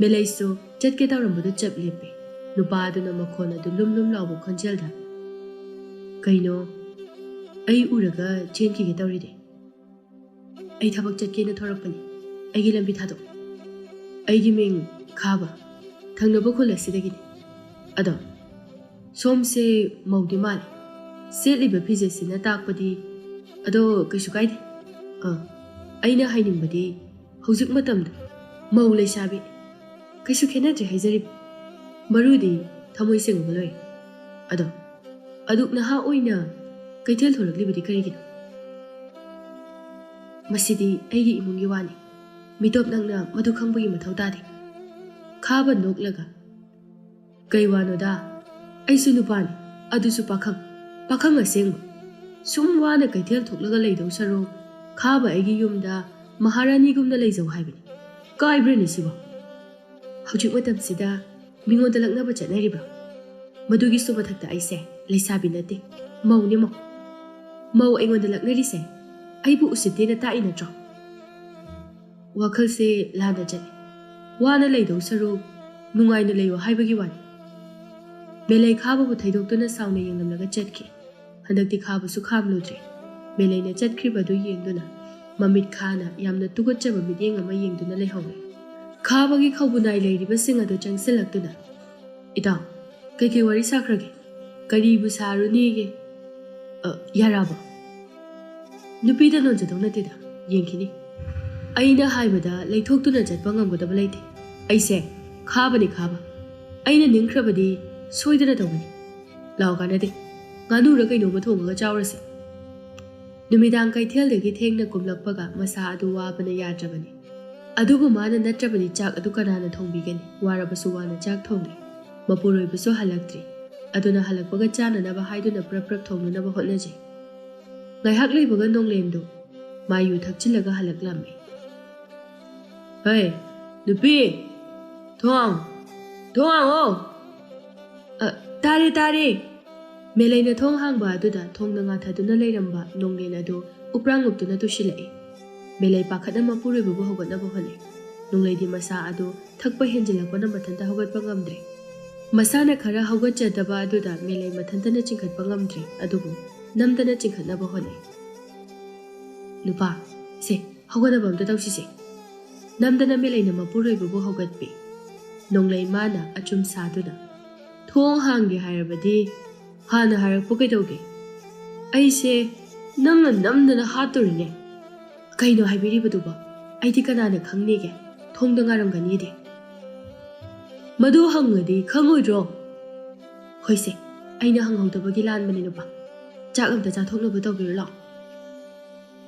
ꯃꯦꯂꯩꯁꯨ ꯆꯠꯀꯦ ꯇꯧꯔꯝꯕꯗꯨ ꯆꯞ ꯂꯦꯞꯄꯤ꯫ ꯅꯨꯄꯥ ꯑꯗꯨꯅ ꯃꯈꯣꯟ ꯑꯗꯨ ꯂꯨꯝ ꯂꯨꯝ ꯂꯥꯎꯕ ꯈꯣꯟꯖꯦꯜꯗ, "ꯀꯩꯅꯣ, ꯑꯩ ꯎꯔꯒ ꯆꯦꯟꯈꯤꯒꯦ ꯇꯧꯔꯤꯗꯤ?" "ꯑꯩ ꯊꯕꯛ ꯆꯠꯀꯦꯅ ꯊꯣꯔꯛꯄꯅꯤ꯫ ꯑꯩꯒꯤ ꯂꯝꯕꯤ ꯊꯥꯗꯣꯛ꯫" "ꯑꯩꯒꯤ ꯃꯤꯡ ꯈꯥꯕ, ꯊꯪꯅꯕ ꯈꯨꯜ ꯑꯁꯤꯗꯒꯤꯅꯤ꯫ ꯑꯗꯣ, ꯁꯣꯝꯁꯦ ꯃꯧꯗꯤ ꯃꯥꯜꯂꯤ꯫ ꯁꯦꯠꯂꯤꯕ ꯐꯤꯖꯦꯠꯁꯤꯅ ꯇꯥꯛꯄꯗꯤ꯫ ꯑꯗꯣ ꯀꯩꯁꯨ ꯀꯥꯏꯗꯦ꯫ ꯑ, ꯑꯩꯅ ꯍꯥꯏꯅꯤꯡꯕꯗꯤ ꯍꯧꯖꯤꯛ ꯃꯇꯝꯗ ꯃꯧ ꯂꯩꯁꯥꯕꯤ ꯀꯩꯁꯨ ꯈꯦꯠꯅꯗ꯭ꯔꯦ ꯍꯥꯏꯖꯔꯤꯕ꯫ ꯃꯔꯨꯗꯤ ꯊꯃꯣꯏ ꯁꯦꯡꯉꯒ ꯂꯣꯏꯔꯦ꯫ ꯑꯗꯣ ꯑꯗꯨꯛ ꯅꯍꯥ ꯑꯣꯏꯅ ꯀꯩꯊꯦꯜ ꯊꯣꯔꯛꯂꯤꯕꯗꯤ ꯀꯔꯤꯒꯤꯅꯣ?" "ꯃꯁꯤꯗꯤ ꯑꯩꯒꯤ ꯏꯃꯨꯡꯒꯤ ꯋꯥꯅꯤ꯫ ꯃꯤꯇꯣꯞ ꯅꯪꯅ ꯃꯗꯨ ꯈꯪꯕꯒꯤ ꯃꯊꯧ ꯇꯥꯗꯦ꯫" ꯈꯥꯕ ꯅꯣꯛꯂꯒ, "ꯀꯩ ꯋꯥꯅꯣꯗ? ꯑꯩꯁꯨ ꯅꯨꯄꯥꯅꯤ, ꯑꯗꯨꯁꯨ ꯄꯥꯈꯪ, ꯄꯥꯈꯪ ꯑꯁꯦꯡꯕ꯫ ꯁꯨꯝ ꯋꯥꯅ ꯀꯩꯊꯦꯜ ꯊꯣꯛꯂꯒ ꯂꯩꯗꯧ ꯁꯔꯨꯛ ꯈꯥꯕ ꯑꯩꯒꯤ ꯌꯨꯝꯗ ꯃꯍꯥꯔꯥꯅꯤꯒꯨꯝꯅ ꯂꯩꯖꯧ ꯍꯥꯏꯕꯅꯤ꯫ ꯀꯥꯏꯕ꯭ꯔꯅꯦ ꯁꯤꯕꯣ? ꯍꯧꯖꯤꯛ ꯃꯇꯝꯁꯤꯗ ꯃꯤꯉꯣꯟꯗ ꯂꯛꯅꯕ ꯆꯠꯅꯔꯤꯕ꯭ꯔꯣ? ꯃꯗꯨꯒꯤꯁꯨ ꯃꯊꯛꯇ ꯑꯩꯁꯦ ꯂꯩꯁꯥꯕꯤ ꯅꯠꯇꯦ, ꯃꯧꯅꯦ ꯃꯧ꯫ ꯃꯧ ꯑꯩꯉꯣꯟꯗ ꯂꯛꯅꯔꯤꯁꯦ ꯑꯩꯕꯨ ꯎꯁꯤꯠꯇꯦꯅ ꯇꯥꯛꯏ ꯅꯠꯇ꯭ꯔꯣ? ꯋꯥꯈꯜꯁꯦ ꯂꯥꯟꯅ ꯆꯠꯂꯤ꯫ ꯋꯥꯅ ꯂꯩꯗꯧ ꯁꯔꯨꯛ ꯅꯨꯡꯉꯥꯏꯅ ꯂꯩꯌꯣ ꯍꯥꯏꯕꯒꯤ ꯋꯥꯅꯤ꯫ ꯃꯦꯂꯩ ꯈꯥꯕꯕꯨ ꯊꯩꯗꯣꯛꯇꯨꯅ ꯁꯥꯎꯅ ꯌꯦꯡꯂꯝꯂꯒ ꯆꯠꯈꯤ꯫ ꯍꯟꯗꯛꯇꯤ ꯈꯥꯕꯁꯨ ꯈꯥꯝꯂꯨꯗ꯭ꯔꯦ꯫ ꯃꯦꯂꯩꯅ ꯆꯠꯈ꯭ꯔꯤꯕꯗꯨ ꯌꯦꯡꯗꯨꯅ ꯃꯃꯤꯠ ꯈꯥꯅ ꯌꯥꯝꯅ ꯇꯨꯀꯠꯆꯕ ꯃꯤꯠꯌꯦꯡ ꯑꯃ ꯌꯦꯡꯗꯨꯅ ꯂꯩꯍꯧꯔꯦ꯫ ꯈꯥꯕꯒꯤ ꯈꯧꯕꯨꯅꯥꯏ ꯂꯩꯔꯤꯕꯁꯤꯡ ꯑꯗꯨ ꯆꯪꯁꯤꯜꯂꯛꯇꯨꯅ, "ꯏꯇꯥꯎ, ꯀꯩꯀꯩ ꯋꯥꯔꯤ ꯁꯥꯈ꯭ꯔꯒꯦ? ꯀꯔꯤꯕꯨ ꯁꯥꯔꯨꯅꯤꯒꯦ?" "ꯑ, ꯌꯥꯔꯕꯣ?" "ꯅꯨꯄꯤꯗ ꯅꯣꯟꯖꯗꯧ ꯅꯠꯇꯦꯗ, ꯌꯦꯡꯈꯤꯅꯤ꯫ ꯑꯩꯅ ꯍꯥꯏꯕꯗ ꯂꯩꯊꯣꯛꯇꯨꯅ ꯆꯠꯄ ꯉꯝꯒꯗꯕ ꯂꯩꯇꯦ꯫ ꯑꯩꯁꯦ ꯈꯥꯕꯅꯤ ꯈꯥꯕ꯫ ꯑꯩꯅ ꯅꯤꯡꯈ꯭ꯔꯕꯗꯤ ꯁꯣꯏꯗꯅ ꯇꯧꯒꯅꯤ꯫ ꯂꯥꯛꯑꯣ, ꯀꯥꯟꯅꯗꯦ꯫ ꯉꯥꯅꯨꯔ ꯀꯩꯅꯣꯝꯃ ꯊꯣꯡꯉꯒ ꯆꯥꯎꯔꯁꯤ꯫" ꯅꯨꯃꯤꯗꯥꯡ ꯀꯩꯊꯦꯜꯗꯒꯤ ꯊꯦꯡꯅ ꯀꯨꯝꯂꯛꯄꯒ ꯃꯁꯥ ꯑꯗꯨ ꯋꯥꯕꯅ ꯌꯥꯗ꯭ꯔꯕꯅꯤ꯫ ꯑꯗꯨꯕꯨ ꯃꯥꯅ ꯅꯠꯇ꯭ꯔꯕꯗꯤ ꯆꯥꯛ ꯑꯗꯨ ꯀꯅꯥꯅ ꯊꯣꯡꯕꯤꯒꯅꯤ? ꯋꯥꯔꯕꯁꯨ ꯋꯥꯅ ꯆꯥꯛ ꯊꯣꯡꯂꯦ꯫ ꯃꯄꯨꯔꯣꯏꯕꯁꯨ ꯍꯜꯂꯛꯇ꯭ꯔꯤ꯫ ꯑꯗꯨꯅ ꯍꯜꯂꯛꯄꯒ ꯆꯥꯅꯅꯕ ꯍꯥꯏꯗꯨꯅ ꯄ꯭ꯔꯞ ꯄ꯭ꯔꯞ ꯊꯣꯡꯅꯅꯕ ꯍꯣꯠꯅꯖꯩ꯫ ꯉꯥꯏꯍꯥꯛ ꯂꯩꯕꯒ ꯅꯣꯡꯂꯦꯟꯗꯨ ꯃꯥ ꯌꯨ ꯊꯛꯆꯤꯜꯂꯒ ꯍꯜꯂꯛꯂꯝꯃꯤ꯫ "ꯍꯩ, ꯅꯨꯄꯤ! ꯊꯣꯡ! ꯊꯣꯡ ꯍꯥꯡꯉꯣ!" "ꯑ, ꯇꯥꯔꯦ, ꯇꯥꯔꯦ!" ꯃꯦꯂꯩꯅ ꯊꯣꯡ ꯍꯥꯡꯕ ꯑꯗꯨꯗ ꯊꯣꯡꯅ ꯉꯥꯊꯗꯨꯅ ꯂꯩꯔꯝꯕ ꯅꯣꯡꯂꯦꯟ ꯑꯗꯨ ꯎꯄ꯭ꯔꯥꯡ ꯎꯞꯇꯨꯅ ꯇꯨꯁꯤꯜꯂꯛꯏ꯫ ꯃꯦꯂꯩ ꯄꯥꯈꯠꯅ ꯃꯄꯨꯔꯣꯏꯕꯕꯨ ꯍꯧꯒꯠꯅꯕ ꯍꯣꯠꯅꯩ꯫ ꯅꯣꯡꯂꯩꯗꯤ ꯃꯁꯥ ꯑꯗꯨ ꯊꯛꯄ ꯍꯦꯟꯖꯤꯜꯂꯛꯄꯅ ꯃꯊꯟꯇ ꯍꯧꯒꯠꯄ ꯉꯝꯗ꯭ꯔꯦ꯫ ꯃꯁꯥꯅ ꯈꯔ ꯍꯧꯒꯠꯆꯗꯕ ꯑꯗꯨꯗ ꯃꯦꯂꯩ ꯃꯊꯟꯇꯅ ꯆꯤꯡꯈꯠꯄ ꯉꯝꯗ꯭ꯔꯦ, ꯑꯗꯨꯕꯨ ꯅꯝꯗꯅ ꯆꯤꯡꯈꯠꯅꯕ ꯍꯣꯠꯅꯩ꯫ "ꯅꯨꯄꯥ, ꯁꯦ, ꯍꯧꯒꯠꯅꯕ ꯑꯝꯇ ꯇꯧꯁꯤꯁꯦ꯫" ꯅꯝꯗꯅ ꯃꯦꯂꯩꯅ ꯃꯄꯨꯔꯣꯏꯕꯕꯨ ꯍꯧꯒꯠꯄꯤ꯫ ꯅꯣꯡꯂꯩ ꯃꯥꯅ ꯑꯆꯨꯝ ꯁꯥꯗꯨꯅ, "ꯊꯣꯡ ꯍꯥꯡꯒꯦ ꯍꯥꯏꯔꯕꯗꯤ ꯍꯥꯟꯅ ꯍꯥꯏꯔꯛꯄ ꯀꯩꯗꯧꯒꯦ? ꯑꯩꯁꯦ ꯅꯪꯅ ꯅꯝꯗꯅ ꯍꯥꯠꯇꯣꯔꯤꯅꯦ꯫" "ꯀꯩꯅꯣ ꯍꯥꯏꯕꯤꯔꯤꯕꯗꯨꯕꯣ? ꯑꯩꯗꯤ ꯀꯅꯥꯅ ꯈꯪꯅꯤꯒꯦ? ꯊꯣꯡꯗ ꯉꯥꯔꯝꯒꯅꯤꯗꯤ꯫" "ꯃꯗꯨ ꯍꯪꯉꯗꯤ ꯈꯪꯉꯣꯏꯗ꯭ꯔꯣ?" "ꯍꯣꯏꯁꯦ, ꯑꯩꯅ ꯍꯪꯍꯧꯗꯕꯒꯤ ꯂꯥꯟꯕꯅꯤ ꯅꯨꯄꯥ꯫ ꯆꯥꯛ ꯑꯝꯇ ꯆꯥꯊꯣꯛꯅꯕ ꯇꯧꯕꯤꯔꯨ ꯂꯥꯛꯑꯣ꯫"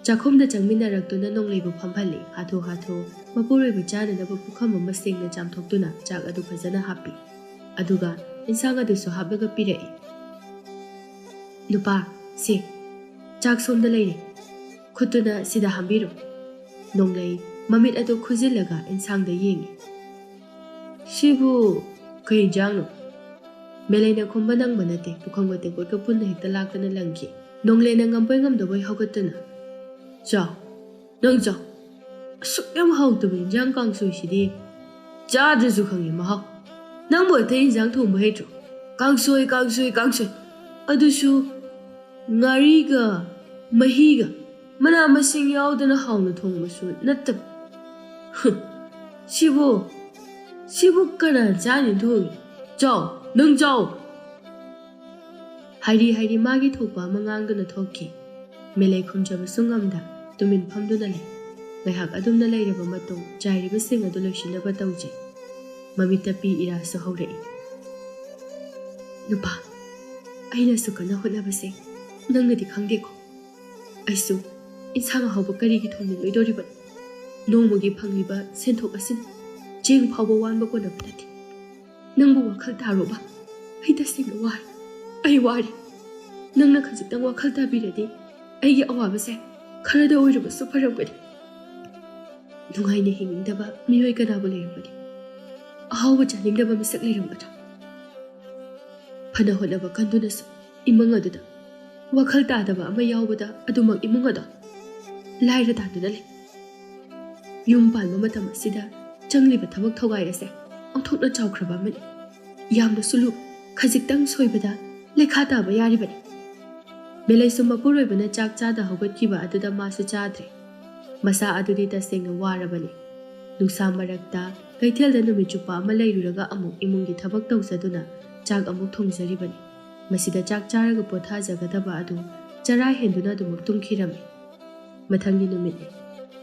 ꯆꯥꯛꯈꯨꯝꯗ ꯆꯪꯃꯤꯟꯅꯔꯛꯇꯨꯅ ꯅꯣꯡꯂꯩꯕꯨ ꯐꯝꯍꯜꯂꯤ꯫ ꯍꯥꯊꯨ ꯍꯥꯊꯨ ꯃꯄꯨꯔꯣꯏꯕ ꯆꯥꯅꯅꯕ ꯄꯨꯈꯝ ꯑꯃ ꯁꯦꯡꯅ ꯆꯥꯝꯊꯣꯛꯇꯨꯅ ꯆꯥꯛ ꯑꯗꯨ ꯐꯖꯅ ꯍꯥꯞꯄꯤ꯫ ꯑꯗꯨꯒ ꯏꯟꯁꯥꯡ ꯑꯗꯨꯁꯨ ꯍꯥꯞꯂꯒ ꯄꯤꯔꯛꯏ꯫ "ꯅꯨꯄꯥ, ꯁꯦ, ꯆꯥꯛ ꯁꯣꯝꯗ ꯂꯩꯔꯦ꯫ ꯈꯨꯠꯇꯨꯅ ꯁꯤꯗ ꯍꯥꯝꯕꯤꯔꯣ꯫" ꯅꯣꯡꯂꯩ ꯃꯃꯤꯠ ꯑꯗꯨ ꯈꯨꯖꯤꯜꯂꯒ ꯏꯟꯁꯥꯡꯗ ꯌꯦꯡꯉꯤ꯫ "ꯁꯤꯕꯨ ꯀꯩ ꯏꯟꯖꯥꯡꯅꯣ?" ꯃꯦꯂꯩꯅ ꯈꯨꯝꯕ ꯅꯪꯕ ꯅꯠꯇꯦ, ꯄꯨꯈꯝꯒ ꯇꯦꯡꯀꯣꯠꯀ ꯄꯨꯟꯅ ꯍꯦꯛꯇ ꯂꯥꯛꯇꯅ ꯂꯪꯈꯤ꯫ ꯅꯣꯡꯂꯩꯅ ꯉꯝꯕꯣꯏ ꯉꯝꯗꯕꯣꯏ ꯍꯧꯒꯠꯇꯨꯅ, "ꯆꯥꯎ, ꯅꯪ ꯆꯥꯎ꯫ ꯑꯁꯨꯛ ꯌꯥꯝ ꯍꯥꯎꯇꯕ ꯏꯟꯖꯥꯡ ꯀꯥꯡꯁꯣꯏꯁꯤꯗꯤ ꯆꯥꯗ꯭ꯔꯁꯨ ꯈꯪꯉꯦ ꯃꯍꯥꯎ꯫ ꯅꯪꯕꯨ ꯑꯇꯩ ꯏꯟꯖꯥꯡ ꯊꯣꯡꯕ ꯍꯩꯇ꯭ꯔꯣ? ꯀꯥꯡꯁꯣꯏ, ꯀꯥꯡꯁꯣꯏ, ꯀꯥꯡꯁꯣꯏ꯫ ꯑꯗꯨꯁꯨ ꯉꯥꯔꯤꯒ ꯃꯍꯤꯒ ꯃꯅꯥ ꯃꯁꯤꯡ ꯌꯥꯎꯗꯅ ꯍꯥꯎꯅ ꯊꯣꯡꯕꯁꯨ ꯅꯠꯇꯕ꯫ ꯍꯨꯝ, ꯁꯤꯕꯨ, ꯁꯤꯕꯨ ꯀꯅꯥ ꯆꯥꯅꯤ ꯊꯣꯡꯉꯤ? ꯆꯥꯎ, ꯅꯪ ꯆꯥꯎ!" ꯍꯥꯏꯔꯤ ꯍꯥꯏꯔꯤ ꯃꯥꯒꯤ ꯊꯣꯛꯄ ꯑꯃ ꯉꯥꯡꯗꯨꯅ ꯊꯣꯛꯈꯤ꯫ ꯃꯦꯂꯩ ꯈꯨꯝꯖꯕꯁꯨ ꯉꯝꯗ ꯇꯨꯃꯤꯟ ꯐꯝꯗꯨꯅ ꯂꯩ꯫ ꯉꯥꯏꯍꯥꯛ ꯑꯗꯨꯝꯅ ꯂꯩꯔꯕ ꯃꯇꯨꯡ ꯆꯥꯏꯔꯤꯕꯁꯤꯡ ꯑꯗꯨ ꯂꯣꯏꯁꯤꯟꯅꯕ ꯇꯧꯖꯩ꯫ ꯃꯃꯤꯠꯇ ꯄꯤ ꯏꯔꯥꯁꯨ ꯍꯧꯔꯛꯏ꯫ "ꯅꯨꯄꯥ, ꯑꯩꯅꯁꯨ ꯀꯟꯅ ꯍꯣꯠꯅꯕꯁꯦ ꯅꯪꯅꯗꯤ ꯈꯪꯗꯦꯀꯣ꯫ ꯑꯩꯁꯨ ꯏꯟꯁꯥꯡ ꯑꯍꯥꯎꯕ ꯀꯔꯤꯒꯤ ꯊꯣꯡꯅꯤꯡꯂꯣꯏꯗꯣꯔꯤꯕꯅꯣ? ꯅꯣꯡꯃꯒꯤ ꯐꯪꯂꯤꯕ ꯁꯦꯟꯊꯣꯛ ꯑꯁꯤꯅ ꯆꯦꯡ ꯐꯥꯎꯕ ꯋꯥꯟꯕ ꯀꯣꯟꯅꯕ ꯅꯠꯇꯦ꯫ ꯅꯪꯕꯨ ꯋꯥꯈꯜ ꯇꯥꯔꯣꯕ? ꯑꯩ ꯇꯁꯦꯡꯅ ꯋꯥꯔꯦ꯫ ꯑꯩ ꯋꯥꯔꯦ꯫ ꯅꯪꯅ ꯈꯖꯤꯛꯇꯪ ꯋꯥꯈꯜ ꯇꯥꯕꯤꯔꯗꯤ ꯑꯩꯒꯤ ꯑꯋꯥꯕꯁꯦ ꯈꯔꯗ ꯑꯣꯏꯔꯕꯁꯨ ꯐꯔꯝꯒꯅꯤ꯫ ꯅꯨꯡꯉꯥꯏꯅ ꯍꯤꯡꯅꯤꯡꯗꯕ ꯃꯤꯑꯣꯏ ꯀꯅꯥꯕꯨ ꯂꯩꯔꯝꯒꯅꯤ? ꯑꯍꯥꯎꯕ ꯆꯥꯅꯤꯡꯗꯕ ꯃꯤꯁꯛ ꯂꯩꯔꯝꯒꯗ꯭ꯔꯥ? ꯐꯅ ꯍꯣꯠꯅꯕ ꯀꯟꯗꯨꯅꯁꯨ ꯏꯃꯨꯡ ꯑꯗꯨꯗ ꯋꯥꯈꯜ ꯇꯥꯗꯕ ꯑꯃ ꯌꯥꯎꯕꯗ ꯑꯗꯨꯃꯛ ꯏꯃꯨꯡ ꯑꯗꯣ ꯂꯥꯏꯔ ꯇꯥꯗꯨꯅ ꯂꯩ꯫ ꯌꯨꯝ ꯄꯥꯟꯕ ꯃꯇꯝ ꯑꯁꯤꯗ ꯆꯪꯂꯤꯕ ꯊꯕꯛ ꯊꯧꯒꯥꯏ ꯑꯁꯦ ꯑꯣꯟꯊꯣꯛꯅ ꯆꯥꯎꯈ꯭ꯔꯕ ꯑꯃꯅꯤ꯫ ꯌꯥꯝꯅꯁꯨ ꯂꯨ, ꯈꯖꯤꯛꯇꯪ ꯁꯣꯏꯕꯗ ꯂꯩꯈꯥ ꯇꯥꯕ ꯌꯥꯔꯤꯕꯅꯤ꯫" ꯃꯦꯂꯩꯁꯨ ꯃꯄꯨꯔꯣꯏꯕꯅ ꯆꯥꯛ ꯆꯥꯗ ꯍꯧꯒꯠꯈꯤꯕ ꯑꯗꯨꯗ ꯃꯥꯁꯨ ꯆꯥꯗ꯭ꯔꯦ꯫ ꯃꯁꯥ ꯑꯗꯨꯗꯤ ꯇꯁꯦꯡꯅ ꯋꯥꯔꯕꯅꯤ꯫ ꯅꯨꯡꯁꯥ ꯃꯔꯛꯇ ꯀꯩꯊꯦꯜꯗ ꯅꯨꯃꯤꯠ ꯆꯨꯞꯄ ꯑꯃ ꯂꯩꯔꯨꯔꯒ ꯑꯃꯨꯛ ꯏꯃꯨꯡꯒꯤ ꯊꯕꯛ ꯇꯧꯖꯗꯨꯅ ꯆꯥꯛ ꯑꯃꯨꯛ ꯊꯣꯡꯖꯔꯤꯕꯅꯤ꯫ ꯃꯁꯤꯗ ꯆꯥꯛ ꯆꯥꯔꯒ ꯄꯣꯊꯥꯖꯒꯗꯕ ꯑꯗꯨ ꯆꯔꯥ ꯍꯦꯟꯗꯨꯅ ꯑꯗꯨꯃꯛ ꯇꯨꯝꯈꯤꯔꯝꯃꯤ꯫ ꯃꯊꯪꯒꯤ ꯅꯨꯃꯤꯠꯅꯤ꯫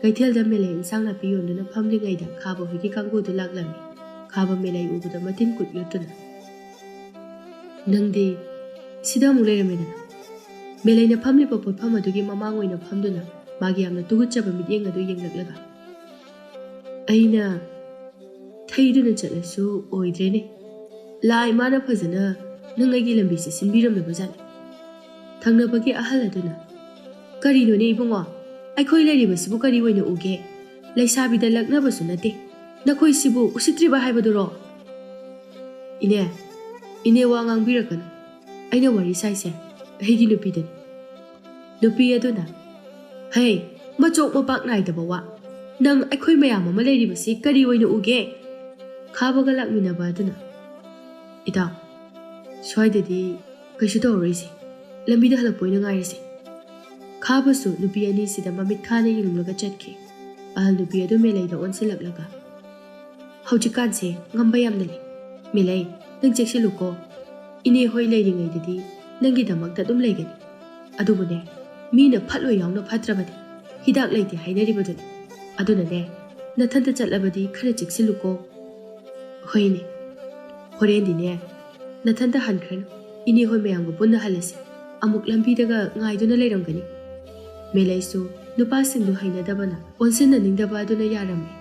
ꯀꯩꯊꯦꯜꯗ ꯃꯦꯂꯩ ꯏꯟꯁꯥꯡ ꯅꯥꯄꯤ ꯌꯣꯟꯗꯨꯅ ꯐꯝꯂꯤꯉꯩꯗ ꯈꯥꯕ ꯍꯣꯏꯒꯤ ꯀꯥꯡꯕꯨꯗꯨ ꯂꯥꯛꯂꯝꯃꯤ꯫ ꯈꯥꯕ ꯃꯦꯂꯩ ꯎꯕꯗ ꯃꯇꯤꯟ ꯀꯨꯠ ꯌꯣꯠꯇꯨꯅ, "ꯅꯪꯗꯤ ꯁꯤꯗ ꯑꯃꯨꯛ ꯂꯩꯔꯝꯃꯦꯗꯅ?" ꯃꯦꯂꯩꯅ ꯐꯝꯂꯤꯕ ꯄꯣꯠꯐꯝ ꯑꯗꯨꯒꯤ ꯃꯃꯥꯡ ꯑꯣꯏꯅ ꯐꯝꯗꯨꯅ ꯃꯥꯒꯤ ꯌꯥꯝꯅ ꯇꯨꯒꯠꯆꯕ ꯃꯤꯠꯌꯦꯡ ꯑꯗꯨ ꯌꯦꯡꯂꯛꯂꯒ, "ꯑꯩꯅ ꯊꯩꯗꯨꯅ ꯆꯠꯂꯁꯨ ꯑꯣꯏꯗ꯭ꯔꯦꯅꯦ꯫ ꯂꯥꯏ ꯃꯥꯅ ꯐꯖꯅ ꯅꯪ ꯑꯩꯒꯤ ꯂꯝꯕꯤꯁꯦ ꯁꯤꯟꯕꯤꯔꯝꯂꯕꯖꯥꯠꯅꯤ꯫" ꯊꯪꯅꯕꯒꯤ ꯑꯍꯜ ꯑꯗꯨꯅ, "ꯀꯔꯤꯅꯣꯅꯦ ꯏꯕꯨꯡꯉꯣ? ꯑꯩꯈꯣꯏ ꯂꯩꯔꯤꯕꯁꯤꯕꯨ ꯀꯔꯤ ꯑꯣꯏꯅ ꯎꯒꯦ? ꯂꯩꯁꯥꯕꯤꯗ ꯂꯛꯅꯕꯁꯨ ꯅꯠꯇꯦ꯫ ꯅꯈꯣꯏꯁꯤꯕꯨ ꯎꯁꯤꯠꯇ꯭ꯔꯤꯕ ꯍꯥꯏꯕꯗꯨꯔꯣ? ꯏꯅꯦ, ꯏꯅꯦ, ꯋꯥ ꯉꯥꯡꯕꯤꯔꯛꯀꯅꯨ꯫ ꯑꯩꯅ ꯋꯥꯔꯤ ꯁꯥꯏꯁꯦ ꯑꯩꯒꯤ ꯅꯨꯄꯤꯗꯅꯤ꯫ ꯅꯨꯄꯤ ꯑꯗꯨꯅ, "ꯍꯩ, ꯃꯆꯣꯛ ꯃꯄꯥꯛ ꯅꯥꯏꯗꯕ ꯋꯥ! ꯅꯪ ꯑꯩꯈꯣꯏ ꯃꯌꯥꯝ ꯑꯃ ꯂꯩꯔꯤꯕꯁꯤ ꯀꯔꯤ ꯑꯣꯏꯅ ꯎꯒꯦ?" ꯈꯥꯕꯒ ꯂꯥꯛꯃꯤꯟꯅꯕ ꯑꯗꯨꯅ, "ꯏꯇꯥꯎ, ꯁ꯭ꯋꯥꯏꯗꯗꯤ ꯀꯩꯁꯨ ꯇꯧꯔꯔꯣꯏꯁꯦ, ꯂꯝꯕꯤꯗ ꯍꯜꯂꯛꯄ ꯑꯣꯏꯅ ꯉꯥꯏꯔꯁꯦ꯫" ꯈꯥꯕꯁꯨ ꯅꯨꯄꯤ ꯑꯅꯤꯁꯤꯗ ꯃꯃꯤꯠ ꯈꯥꯅ ꯌꯦꯡꯂꯒ ꯆꯠꯈꯤ꯫ ꯑꯍꯜ ꯅꯨꯄꯤ ꯑꯗꯨ ꯃꯦꯂꯩꯗ ꯑꯣꯟꯁꯤꯜꯂꯛꯂꯒ, "ꯍꯧꯖꯤꯛꯀꯥꯟꯁꯦ ꯉꯝꯕ ꯌꯥꯝꯅ ꯂꯩ꯫ ꯃꯦꯂꯩ, ꯅꯪ ꯆꯦꯛꯁꯤꯜꯂꯨꯀꯣ꯫ ꯏꯅꯦ ꯍꯣꯏ ꯂꯩꯔꯤꯉꯩꯗꯗꯤ ꯅꯪꯒꯤꯗꯃꯛꯇ ꯑꯗꯨꯝ ꯂꯩꯒꯅꯤ꯫ ꯑꯗꯨꯕꯨꯅꯦ, ꯃꯤꯅ ꯐꯠꯂꯣꯏ ꯌꯥꯎꯅ ꯐꯠꯇ꯭ꯔꯕꯅꯤ꯫ ꯍꯤꯗꯥꯛ ꯂꯩꯇꯦ ꯍꯥꯏꯅꯔꯤꯕꯗꯨꯅꯤ꯫ ꯑꯗꯨꯅꯅꯦ, ꯅꯊꯟꯇ ꯆꯠꯂꯕꯗꯤ ꯈꯔ ꯆꯦꯛꯁꯤꯜꯂꯨꯀꯣ꯫" "ꯍꯣꯏꯅꯦ, ꯍꯣꯔꯦꯟꯗꯤꯅꯦ, ꯅꯊꯟꯇ ꯍꯟꯈ꯭ꯔꯅꯨ꯫ ꯏꯅꯦ ꯍꯣꯏ ꯃꯌꯥꯝꯒ ꯄꯨꯟꯅ ꯍꯜꯂꯁꯤ꯫ ꯑꯃꯨꯛ ꯂꯝꯕꯤꯗꯒ ꯉꯥꯏꯗꯨꯅ ꯂꯩꯔꯝꯒꯅꯤ꯫" ꯃꯦꯂꯩꯁꯨ ꯅꯨꯄꯥꯁꯤꯡꯗꯨ ꯍꯩꯅꯗꯕꯅ ꯑꯣꯟꯁꯤꯟꯅꯅꯤꯡꯗꯕ ꯑꯗꯨꯅ ꯌꯥꯔꯝꯃꯤ꯫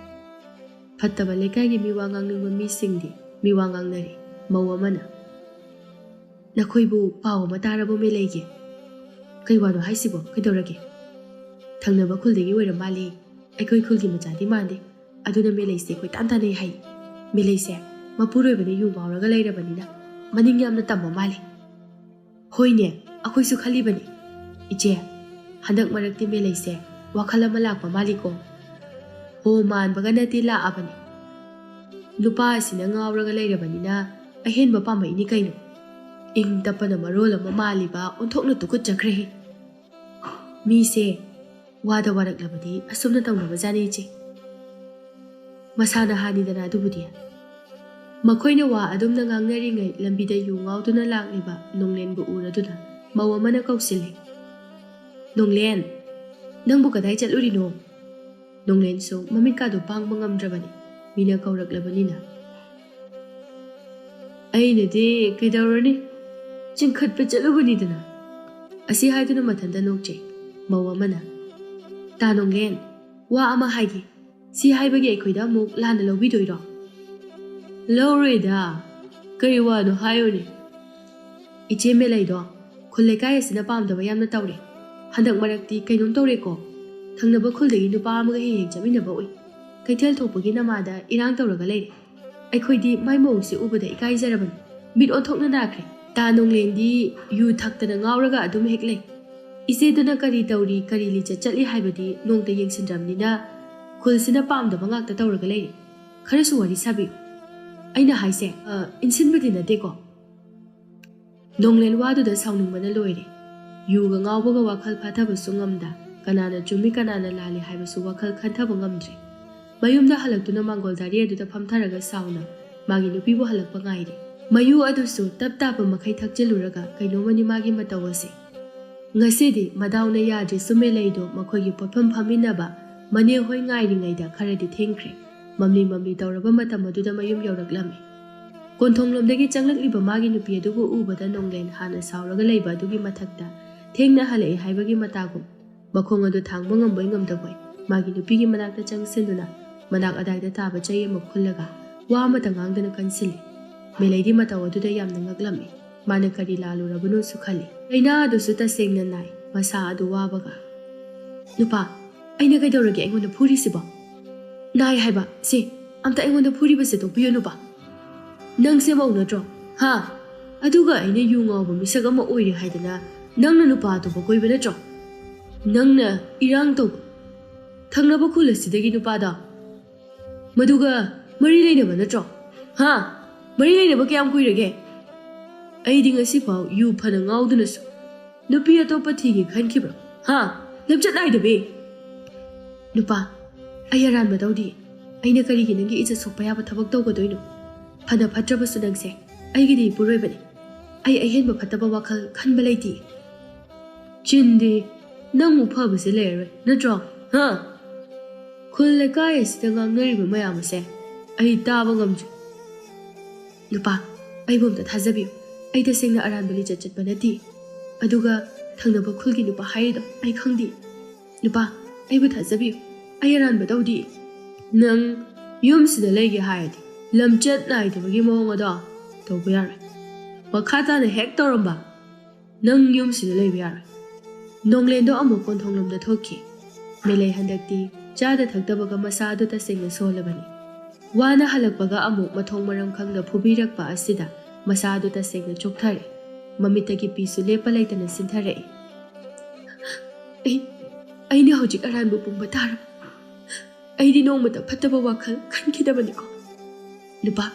ꯐꯠꯇꯕ ꯂꯩꯀꯥꯏꯒꯤ ꯃꯤꯋꯥ ꯉꯥꯡꯅꯤꯡꯕ ꯃꯤꯁꯤꯡꯗꯤ ꯃꯤꯋꯥ ꯉꯥꯡꯅꯔꯤ꯫ ꯃꯧ ꯑꯃꯅ, "ꯅꯈꯣꯏꯕꯨ ꯄꯥꯎ ꯑꯃ ꯇꯥꯔꯕꯣ ꯃꯦꯂꯩꯒꯤ?" "ꯀꯩ ꯋꯥꯅꯣ ꯍꯥꯏꯁꯤꯕꯣ? ꯀꯩꯗꯧꯔꯒꯦ?" "ꯊꯪꯅꯕ ꯈꯨꯜꯗꯒꯤ ꯑꯣꯏꯔ ꯃꯥꯜꯂꯦ꯫ ꯑꯩꯈꯣꯏ ꯈꯨꯜꯒꯤ ꯃꯆꯥꯗꯤ ꯃꯥꯟꯗꯦ꯫ ꯑꯗꯨꯅ ꯃꯦꯂꯩꯁꯦ ꯀꯣꯏꯇꯥꯟ ꯇꯥꯟꯅꯩ ꯍꯥꯏ꯫ ꯃꯦꯂꯩꯁꯦ ꯃꯄꯨꯔꯣꯏꯕꯅ ꯌꯨ ꯉꯥꯎꯔꯒ ꯂꯩꯔꯕꯅꯤꯅ ꯃꯅꯤꯡ ꯌꯥꯝꯅ ꯇꯝꯕ ꯃꯥꯜꯂꯦ꯫" "ꯍꯣꯏꯅꯦ, ꯑꯩꯈꯣꯏꯁꯨ ꯈꯜꯂꯤꯕꯅꯤ꯫ ꯏꯆꯦ, ꯍꯟꯗꯛ ꯃꯔꯛꯇꯤ ꯃꯦꯂꯩꯁꯦ ꯋꯥꯈꯜ ꯑꯃ ꯂꯥꯛꯄ ꯃꯥꯜꯂꯤꯀꯣ?" "ꯍꯣ, ꯃꯥꯟꯕꯒ ꯅꯠꯇꯦ, ꯂꯥꯛꯑꯕꯅꯤ꯫ ꯅꯨꯄꯥ ꯑꯁꯤꯅ ꯉꯥꯎꯔꯒ ꯂꯩꯔꯕꯅꯤꯅ ꯑꯍꯦꯟꯕ ꯄꯥꯝꯃꯛꯏꯅꯤ ꯀꯩꯅꯣ꯫ ꯏꯪ ꯇꯞꯄꯅ ꯃꯔꯣꯜ ꯑꯃ ꯃꯥꯜꯂꯤꯕ, ꯑꯣꯟꯊꯣꯛꯅ ꯇꯨꯀꯠꯆꯈ꯭ꯔꯦꯍꯦ꯫ ꯃꯤꯁꯦ ꯋꯥꯗ ꯋꯥꯔꯛꯂꯕꯗꯤ ꯑꯁꯨꯝꯅ ꯇꯧꯅꯕꯖꯥꯠꯅꯤ ꯏꯆꯦ꯫ ꯃꯁꯥꯅ ꯍꯥꯟꯅꯤꯗꯅ ꯑꯗꯨꯕꯨꯗꯤ꯫" ꯃꯈꯣꯏꯅ ꯋꯥ ꯑꯗꯨꯝꯅ ꯉꯥꯡꯅꯔꯤꯉꯩ ꯂꯝꯕꯤꯗ ꯌꯨ ꯉꯥꯎꯗꯨꯅ ꯂꯥꯛꯂꯤꯕ ꯅꯣꯡꯂꯦꯟꯕꯨ ꯎꯔꯗꯨꯅ ꯃꯧ ꯑꯃꯅ ꯀꯧꯁꯤꯜꯂꯤ꯫ "ꯅꯣꯡꯂꯦꯟ, ꯅꯪꯕꯨ ꯀꯗꯥꯏ ꯆꯠꯂꯨꯔꯤꯅꯣ?" ꯅꯣꯡꯂꯦꯟꯁꯨ ꯃꯃꯤꯠꯀꯥꯗꯣ ꯄꯥꯡꯕ ꯉꯝꯗ꯭ꯔꯕꯅꯤ, ꯃꯤꯅ ꯀꯧꯔꯛꯂꯕꯅꯤꯅ꯫ "ꯑꯩꯅꯗꯤ ꯀꯩꯗꯧꯔꯨꯅꯤ, ꯆꯤꯡꯈꯠꯄ ꯆꯠꯂꯨꯕꯅꯤꯗꯅ꯫" ꯑꯁꯤ ꯍꯥꯏꯗꯨꯅ ꯃꯊꯟꯇ ꯅꯣꯛꯆꯩ꯫ ꯃꯧ ꯑꯃꯅ, "ꯇꯥ ꯅꯣꯡꯂꯦꯟ, ꯋꯥ ꯑꯃ ꯍꯥꯏꯒꯦ꯫ ꯁꯤ ꯍꯥꯏꯕꯒꯤ ꯑꯩꯈꯣꯏꯗ ꯑꯃꯨꯛ ꯂꯥꯟꯅ ꯂꯧꯕꯤꯗꯣꯏꯔꯣ?" "ꯂꯧꯔꯣꯏꯗ꯫ ꯀꯔꯤ ꯋꯥꯅꯣ ꯍꯥꯏꯌꯨꯅꯦ꯫ ꯏꯆꯦ ꯃꯦꯂꯩꯗꯣ ꯈꯨꯜ ꯂꯩꯀꯥꯏ ꯑꯁꯤꯅ ꯄꯥꯝꯗꯕ ꯌꯥꯝꯅ ꯇꯧꯔꯦ꯫ ꯍꯟꯗꯛ ꯃꯔꯛꯇꯤ ꯀꯩꯅꯣꯝ ꯇꯧꯔꯦꯀꯣ꯫ ꯊꯪꯅꯕ ꯈꯨꯜꯗꯒꯤ ꯅꯨꯄꯥ ꯑꯃꯒ ꯍꯦꯛ ꯍꯦꯛ ꯆꯠꯃꯤꯟꯅꯕ ꯎꯏ꯫ ꯀꯩꯊꯦꯜ ꯊꯣꯛꯄꯒꯤ ꯅꯃꯥꯗ ꯏꯔꯥꯡ ꯇꯧꯔꯒ ꯂꯩꯔꯦ꯫ ꯑꯩꯈꯣꯏꯗꯤ ꯃꯥꯏ ꯃꯑꯣꯡꯁꯦ ꯎꯕꯗ ꯏꯀꯥꯏꯖꯔꯕꯅꯤ꯫ ꯃꯤꯠ ꯑꯣꯟꯊꯣꯛꯅ ꯅꯥꯈ꯭ꯔꯦ꯫ ꯇꯥ ꯅꯣꯡꯂꯦꯟꯗꯤ ꯌꯨ ꯊꯛꯇꯅ ꯉꯥꯎꯔꯒ ꯑꯗꯨꯝ ꯍꯦꯛ ꯂꯩ꯫ ꯏꯆꯦꯗꯨꯅ ꯀꯔꯤ ꯇꯧꯔꯤ, ꯀꯔꯤ ꯂꯤꯆꯠ ꯆꯠꯂꯤ ꯍꯥꯏꯕꯗꯤ ꯅꯣꯡꯇ ꯌꯦꯡꯁꯤꯟꯗ꯭ꯔꯕꯅꯤꯅ ꯈꯨꯜꯁꯤꯅ ꯄꯥꯝꯗꯕ ꯉꯥꯛꯇ ꯇꯧꯔꯒ ꯂꯩꯔꯦ꯫ ꯈꯔꯁꯨ ꯋꯥꯔꯤ ꯁꯥꯕꯤꯌꯨ꯫ ꯑꯩꯅ ꯍꯥꯏꯁꯦ, ꯑ, ꯏꯟꯁꯤꯟꯕꯗꯤ ꯅꯠꯇꯦꯀꯣ꯫ ꯅꯣꯡꯂꯦꯟ ꯋꯥꯗꯨꯗ ꯁꯥꯎꯅꯤꯡꯕꯅ ꯂꯣꯏꯔꯦ꯫ ꯌꯨꯒ ꯉꯥꯎꯕꯒ ꯋꯥꯈꯜ ꯐꯥꯊꯕꯁꯨ ꯉꯝꯗ, ꯀꯅꯥꯅ ꯆꯨꯝꯃꯤ ꯀꯅꯥꯅ ꯂꯥꯜꯂꯤ ꯍꯥꯏꯕꯁꯨ ꯋꯥꯈꯜ ꯈꯟꯊꯕ ꯉꯝꯗ꯭ꯔꯦ꯫ ꯃꯌꯨꯝꯗ ꯍꯜꯂꯛꯇꯨꯅ ꯃꯥꯡꯒꯣꯜ ꯗꯥꯔꯤ ꯑꯗꯨꯗ ꯐꯝꯊꯔꯒ ꯁꯥꯎꯅ ꯃꯥꯒꯤ ꯅꯨꯄꯤꯕꯨ ꯍꯜꯂꯛꯄ ꯉꯥꯏꯔꯦ꯫ ꯃꯌꯨ ꯑꯗꯨꯁꯨ ꯇꯞ ꯇꯥꯞꯄ ꯃꯈꯩ ꯊꯛꯆꯤꯜꯂꯨꯔꯒ ꯀꯩꯅꯣꯝꯃꯅꯤ ꯃꯥꯒꯤ ꯃꯇꯧ ꯑꯁꯦ꯫ ꯉꯁꯤꯗꯤ ꯃꯗꯥꯎꯅ ꯌꯥꯗ꯭ꯔꯤ ꯆꯨꯝꯃꯦ ꯂꯩꯗꯣ ꯃꯈꯣꯏꯒꯤ ꯄꯣꯠꯐꯝ ꯐꯝꯃꯤꯟꯅꯕ ꯃꯅꯦ ꯍꯣꯏ ꯉꯥꯏꯔꯤꯉꯩꯗ ꯈꯔꯗꯤ ꯊꯦꯡꯈ꯭ꯔꯦ꯫ ꯃꯝꯂꯤ ꯃꯝꯂꯤ ꯇꯧꯔꯕ ꯃꯇꯝ ꯑꯗꯨꯗ ꯃꯌꯨꯝ ꯌꯧꯔꯛꯂꯝꯃꯤ꯫ ꯀꯣꯟꯊꯣꯡꯂꯣꯝꯗꯒꯤ ꯆꯪꯂꯛꯂꯤꯕ ꯃꯥꯒꯤ ꯅꯨꯄꯤ ꯑꯗꯨꯕꯨ ꯎꯕꯗ ꯅꯣꯡꯂꯦꯟ ꯍꯥꯟꯅ ꯁꯥꯎꯔꯒ ꯂꯩꯕ ꯑꯗꯨꯒꯤ ꯃꯊꯛꯇ ꯊꯦꯡꯅ ꯍꯜꯂꯛꯏ ꯍꯥꯏꯕꯒꯤ ꯃꯇꯥꯒꯨꯝ ꯃꯈꯣꯡ ꯑꯗꯨ ꯊꯥꯡꯕ ꯉꯝꯕꯣꯏ ꯉꯝꯗꯕꯣꯏ ꯃꯥꯒꯤ ꯅꯨꯄꯤꯒꯤ ꯃꯅꯥꯛꯇ ꯆꯪꯁꯤꯟꯗꯨꯅ ꯃꯅꯥꯛ ꯑꯗꯥꯏꯗ ꯇꯥꯕ ꯆꯩ ꯑꯃ ꯈꯨꯜꯂꯒ ꯋꯥ ꯑꯃꯇ ꯉꯥꯡꯗꯅ ꯀꯟꯁꯤꯜꯂꯤ꯫ ꯃꯦꯂꯩꯗꯤ ꯃꯇꯧ ꯑꯗꯨꯗ ꯌꯥꯝꯅ ꯉꯛꯂꯝꯃꯤ꯫ ꯃꯥꯅ ꯀꯔꯤ ꯂꯥꯜꯂꯨꯔꯕꯅꯣꯁꯨ ꯈꯜꯂꯤ꯫ ꯂꯥꯏꯅꯥ ꯑꯗꯨꯁꯨ ꯇꯁꯦꯡꯅ ꯅꯥꯏ, ꯃꯁꯥ ꯑꯗꯨ ꯋꯥꯕꯒ꯫ "ꯅꯨꯄꯥ, ꯑꯩꯅ ꯀꯩꯗꯧꯔꯒꯦ ꯑꯩꯉꯣꯟꯗ ꯐꯨꯔꯤꯁꯤꯕꯣ? ꯅꯥꯏ ꯍꯥꯏꯕ, ꯁꯦ, ꯑꯝꯇ ꯑꯩꯉꯣꯟꯗ ꯐꯨꯔꯤꯕꯁꯦ ꯇꯣꯛꯄꯤꯌꯨ ꯅꯨꯄꯥ꯫ ꯅꯪꯁꯦ ꯃꯧ ꯅꯠꯇ꯭ꯔꯣ? ꯍꯥ? ꯑꯗꯨꯒ ꯑꯩꯅ ꯌꯨ ꯉꯥꯎꯕ ꯃꯤꯁꯛ ꯑꯃ ꯑꯣꯏꯔꯦ ꯍꯥꯏꯗꯅ ꯅꯪꯅ ꯅꯨꯄꯥ ꯑꯇꯣꯞꯄ ꯀꯣꯏꯕ ꯅꯠꯇ꯭ꯔꯣ? ꯅꯪꯅ ꯏꯔꯥꯡ ꯇꯧꯕ ꯊꯪꯅꯕ ꯈꯨꯜ ꯑꯁꯤꯗꯒꯤ ꯅꯨꯄꯥꯗꯣ, ꯃꯗꯨꯒ ꯃꯔꯤ ꯂꯩꯅꯕ ꯅꯠꯇ꯭ꯔꯣ? ꯍꯥ? ꯃꯔꯤ ꯂꯩꯅꯕ ꯀꯌꯥꯝ ꯀꯨꯏꯔꯒꯦ? ꯑꯩꯗꯤ ꯉꯁꯤꯐꯥꯎ ꯌꯨ ꯐꯅ ꯉꯥꯎꯗꯨꯅꯁꯨ ꯅꯨꯄꯤ ꯑꯇꯣꯞꯄ ꯊꯤꯒꯦ ꯈꯟꯈꯤꯕ꯭ꯔꯣ? ꯍꯥ? ꯂꯝꯆꯠ ꯅꯥꯏꯗꯕꯤ!" "ꯅꯨꯄꯥ, ꯑꯩ ꯑꯔꯥꯟꯕ ꯇꯧꯗꯦ꯫ ꯑꯩꯅ ꯀꯔꯤꯒꯤ ꯅꯪꯒꯤ ꯏꯖꯠ ꯁꯣꯛꯄ ꯌꯥꯕ ꯊꯕꯛ ꯇꯧꯒꯗꯣꯏꯅꯣ? ꯐꯅ ꯐꯠꯇ꯭ꯔꯕꯁꯨ ꯅꯪꯁꯦ ꯑꯩꯒꯤꯗꯤ ꯏꯄꯨꯔꯣꯏꯕꯅꯤ꯫ ꯑꯩ ꯑꯍꯦꯟꯕ ꯐꯠꯇꯕ ꯋꯥꯈꯜ ꯈꯟꯕ ꯂꯩꯇꯦ꯫" "ꯆꯤꯟꯗꯤ, ꯅꯪꯃꯨꯛ ꯐꯕꯁꯦ ꯂꯩꯔꯔꯣꯏ ꯅꯠꯇ꯭ꯔꯣ? ꯍꯥ? ꯈꯨꯜ ꯂꯩꯀꯥꯏ ꯑꯁꯤꯗ ꯉꯥꯡꯅꯔꯤꯕ ꯃꯌꯥꯝ ꯑꯁꯦ ꯑꯩ ꯇꯥꯕ ꯉꯝꯗ꯭ꯔꯦ꯫ ꯅꯨꯄꯥ, ꯑꯩꯕꯨ ꯑꯝꯇ ꯊꯥꯖꯕꯤꯌꯨ꯫ ꯑꯩ ꯇꯁꯦꯡꯅ ꯑꯔꯥꯟꯕ ꯂꯤꯆꯠ ꯆꯠꯄ ꯅꯠꯇꯦ꯫ ꯑꯗꯨꯒ ꯊꯪꯅꯕ ꯈꯨꯜꯒꯤ ꯅꯨꯄꯥ ꯍꯥꯏꯔꯤꯗꯣ ꯑꯩ ꯈꯪꯗꯦ꯫ ꯅꯨꯄꯥ, ꯑꯩꯕꯨ ꯊꯥꯖꯕꯤꯌꯨ꯫ ꯑꯩ ꯑꯔꯥꯟꯕ ꯇꯧꯗꯦ꯫" "ꯅꯪ ꯌꯨꯝꯁꯤꯗ ꯂꯩꯒꯦ ꯍꯥꯏꯔꯗꯤ ꯂꯝꯆꯠ ꯅꯥꯏꯗꯕꯒꯤ ꯃꯑꯣꯡ ꯑꯗꯣ ꯇꯧꯕ ꯌꯥꯔꯣꯏ꯫ ꯃꯈꯥ ꯇꯥꯅ ꯍꯦꯛ ꯇꯧꯔꯝꯕ, ꯅꯪ ꯌꯨꯝꯁꯤꯗ ꯂꯩꯕ ꯌꯥꯔꯣꯏ꯫" ꯅꯣꯡꯂꯦꯟꯗꯣ ꯑꯃꯨꯛ ꯀꯣꯟꯊꯣꯡꯂꯣꯝꯗ ꯊꯣꯛꯈꯤ꯫ ꯃꯦꯂꯩ ꯍꯟꯗꯛꯇꯤ ꯆꯥꯗ ꯊꯛꯇꯕꯒ ꯃꯁꯥ ꯑꯗꯨ ꯇꯁꯦꯡꯅ ꯁꯣꯜꯂꯕꯅꯤ꯫ ꯋꯥꯅ ꯍꯜꯂꯛꯄꯒ ꯑꯃꯨꯛ ꯃꯊꯣꯡ ꯃꯔꯝ ꯈꯪꯗ ꯐꯨꯕꯤꯔꯛꯄ ꯑꯁꯤꯗ ꯃꯁꯥ ꯑꯗꯨ ꯇꯁꯦꯡꯅ ꯆꯣꯛꯊꯔꯦ꯫ ꯃꯃꯤꯠꯇꯒꯤ ꯄꯤꯁꯨ ꯂꯦꯞꯄ ꯂꯩꯇꯅ ꯁꯤꯟꯊꯔꯛꯏ꯫ "ꯑꯩ, ꯑꯩꯅ ꯍꯧꯖꯤꯛ ꯑꯔꯥꯟꯕ ꯄꯨꯝꯕ ꯇꯥꯔꯕ꯫ ꯑꯩꯗꯤ ꯅꯣꯡꯃꯇ ꯐꯠꯇꯕ ꯋꯥꯈꯜ ꯈꯟꯈꯤꯗꯕꯅꯤꯀꯣ꯫ ꯅꯨꯄꯥ,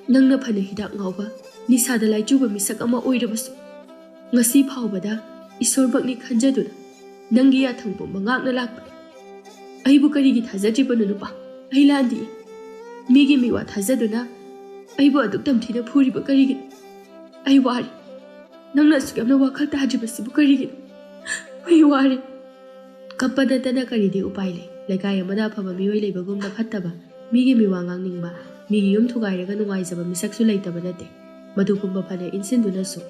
ꯅꯪꯅ ꯐꯅ ꯍꯤꯗꯥꯛ ꯉꯥꯎꯕ, ꯅꯤꯁꯥꯗ ꯂꯥꯏꯆꯨꯕ ꯃꯤꯁꯛ ꯑꯃ ꯑꯣꯏꯔꯕꯁꯨ, ꯉꯁꯤ ꯐꯥꯎꯕꯗ ꯏꯁꯣꯔꯃꯛꯅꯤ ꯈꯟꯖꯗꯨꯅ ꯅꯪꯒꯤ ꯌꯥꯊꯪ ꯄꯨꯝꯕ ꯉꯥꯛꯅ ꯂꯥꯛꯄꯅꯤ꯫ ꯑꯩꯕꯨ ꯀꯔꯤꯒꯤ ꯊꯥꯖꯗ꯭ꯔꯤꯕꯅꯣ ꯅꯨꯄꯥ? ꯑꯩ ꯂꯥꯟꯗꯤꯌꯦ꯫ ꯃꯤꯒꯤ ꯃꯤꯋꯥ ꯊꯥꯖꯗꯨꯅ ꯑꯩꯕꯨ ꯑꯗꯨꯛ ꯇꯝꯊꯤꯅ ꯐꯨꯔꯤꯕ ꯀꯔꯤꯒꯤꯅꯣ? ꯑꯩ ꯋꯥꯔꯦ꯫ ꯅꯪꯅ ꯑꯁꯨꯛ ꯌꯥꯝꯅ ꯋꯥꯈꯜ ꯇꯥꯗ꯭ꯔꯤꯕꯁꯤꯕꯨ ꯀꯔꯤꯒꯤꯅꯣ? ꯑꯩ ꯋꯥꯔꯦ꯫" ꯀꯞꯄ ꯅꯠꯇꯅ ꯀꯔꯤꯗꯤ ꯎꯄꯥꯏ ꯂꯩ? ꯂꯩꯀꯥꯏ ꯑꯃꯗ ꯑꯐꯕ ꯃꯤꯑꯣꯏ ꯂꯩꯕꯒꯨꯝꯅ ꯐꯠꯇꯕ, ꯃꯤꯒꯤ ꯃꯤꯋꯥ ꯉꯥꯡꯅꯤꯡꯕ, ꯃꯤꯒꯤ ꯌꯨꯝ ꯊꯨꯒꯥꯏꯔꯒ ꯅꯨꯡꯉꯥꯏꯖꯕ ꯃꯤꯁꯛꯁꯨ ꯂꯩꯇꯕ ꯅꯠꯇꯦ꯫ ꯃꯗꯨꯒꯨꯝꯕ ꯐꯅ ꯏꯟꯁꯤꯟꯗꯨꯅꯁꯨ,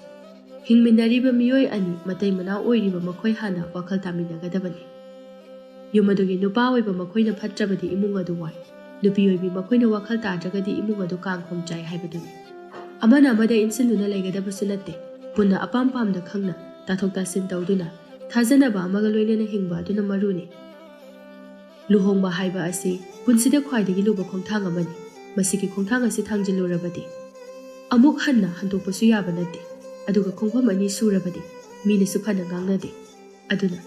ꯍꯤꯡꯃꯤꯟꯅꯔꯤꯕ ꯃꯤꯑꯣꯏ ꯑꯅꯤ ꯃꯇꯩ ꯃꯅꯥꯎ ꯑꯣꯏꯔꯤꯕ ꯃꯈꯣꯏ ꯍꯥꯟꯅ ꯋꯥꯈꯜ ꯇꯥꯃꯤꯟꯅꯒꯗꯕꯅꯤ꯫ ꯌꯨꯝ ꯑꯗꯨꯒꯤ ꯅꯨꯄꯥ ꯑꯣꯏꯕ ꯃꯈꯣꯏꯅ ꯐꯠꯇ꯭ꯔꯕꯗꯤ ꯏꯃꯨꯡ ꯑꯗꯨ ꯋꯥꯏ꯫ ꯅꯨꯄꯤ ꯑꯣꯏꯕꯤ ꯃꯈꯣꯏꯅ ꯋꯥꯈꯜ ꯇꯥꯗ꯭ꯔꯒꯗꯤ ꯏꯃꯨꯡ ꯑꯗꯨ ꯀꯥꯡꯈꯣꯡ ꯆꯥꯏ ꯍꯥꯏꯕꯗꯨꯅꯤ꯫ ꯑꯃꯅ ꯑꯃꯗ ꯏꯟꯁꯤꯟꯗꯨꯅ ꯂꯩꯒꯗꯕꯁꯨ ꯅꯠꯇꯦ꯫ ꯄꯨꯟꯅ ꯑꯄꯥꯝ ꯄꯥꯝꯗ ꯈꯪꯅ ꯇꯥꯊꯣꯛ ꯇꯥꯁꯤꯟ ꯇꯧꯗꯨꯅ ꯊꯥꯖꯅꯕ ꯑꯃꯒ ꯂꯣꯏꯅꯅ ꯍꯤꯡꯕ ꯑꯗꯨꯅ ꯃꯔꯨꯅꯤ꯫ ꯂꯨꯍꯣꯡꯕ ꯍꯥꯏꯕ ꯑꯁꯤ ꯄꯨꯟꯁꯤꯗ ꯈ꯭ꯋꯥꯏꯗꯒꯤ ꯂꯨꯕ ꯈꯣꯡꯊꯥꯡ ꯑꯃꯅꯤ꯫ ꯃꯁꯤꯒꯤ ꯈꯣꯡꯊꯥꯡ ꯑꯁꯤ ꯊꯥꯡꯖꯤꯜꯂꯨꯔꯕꯗꯤ ꯑꯃꯨꯛ ꯍꯟꯅ ꯍꯟꯗꯣꯛꯄꯁꯨ ꯌꯥꯕ ꯅꯠꯇꯦ꯫ ꯑꯗꯨꯒ ꯈꯣꯡꯐꯝ ꯑꯅꯤ ꯁꯨꯔꯕꯗꯤ ꯃꯤꯅꯁꯨ ꯐꯅ ꯉꯥꯡꯅꯗꯦ꯫ ꯑꯗꯨꯅ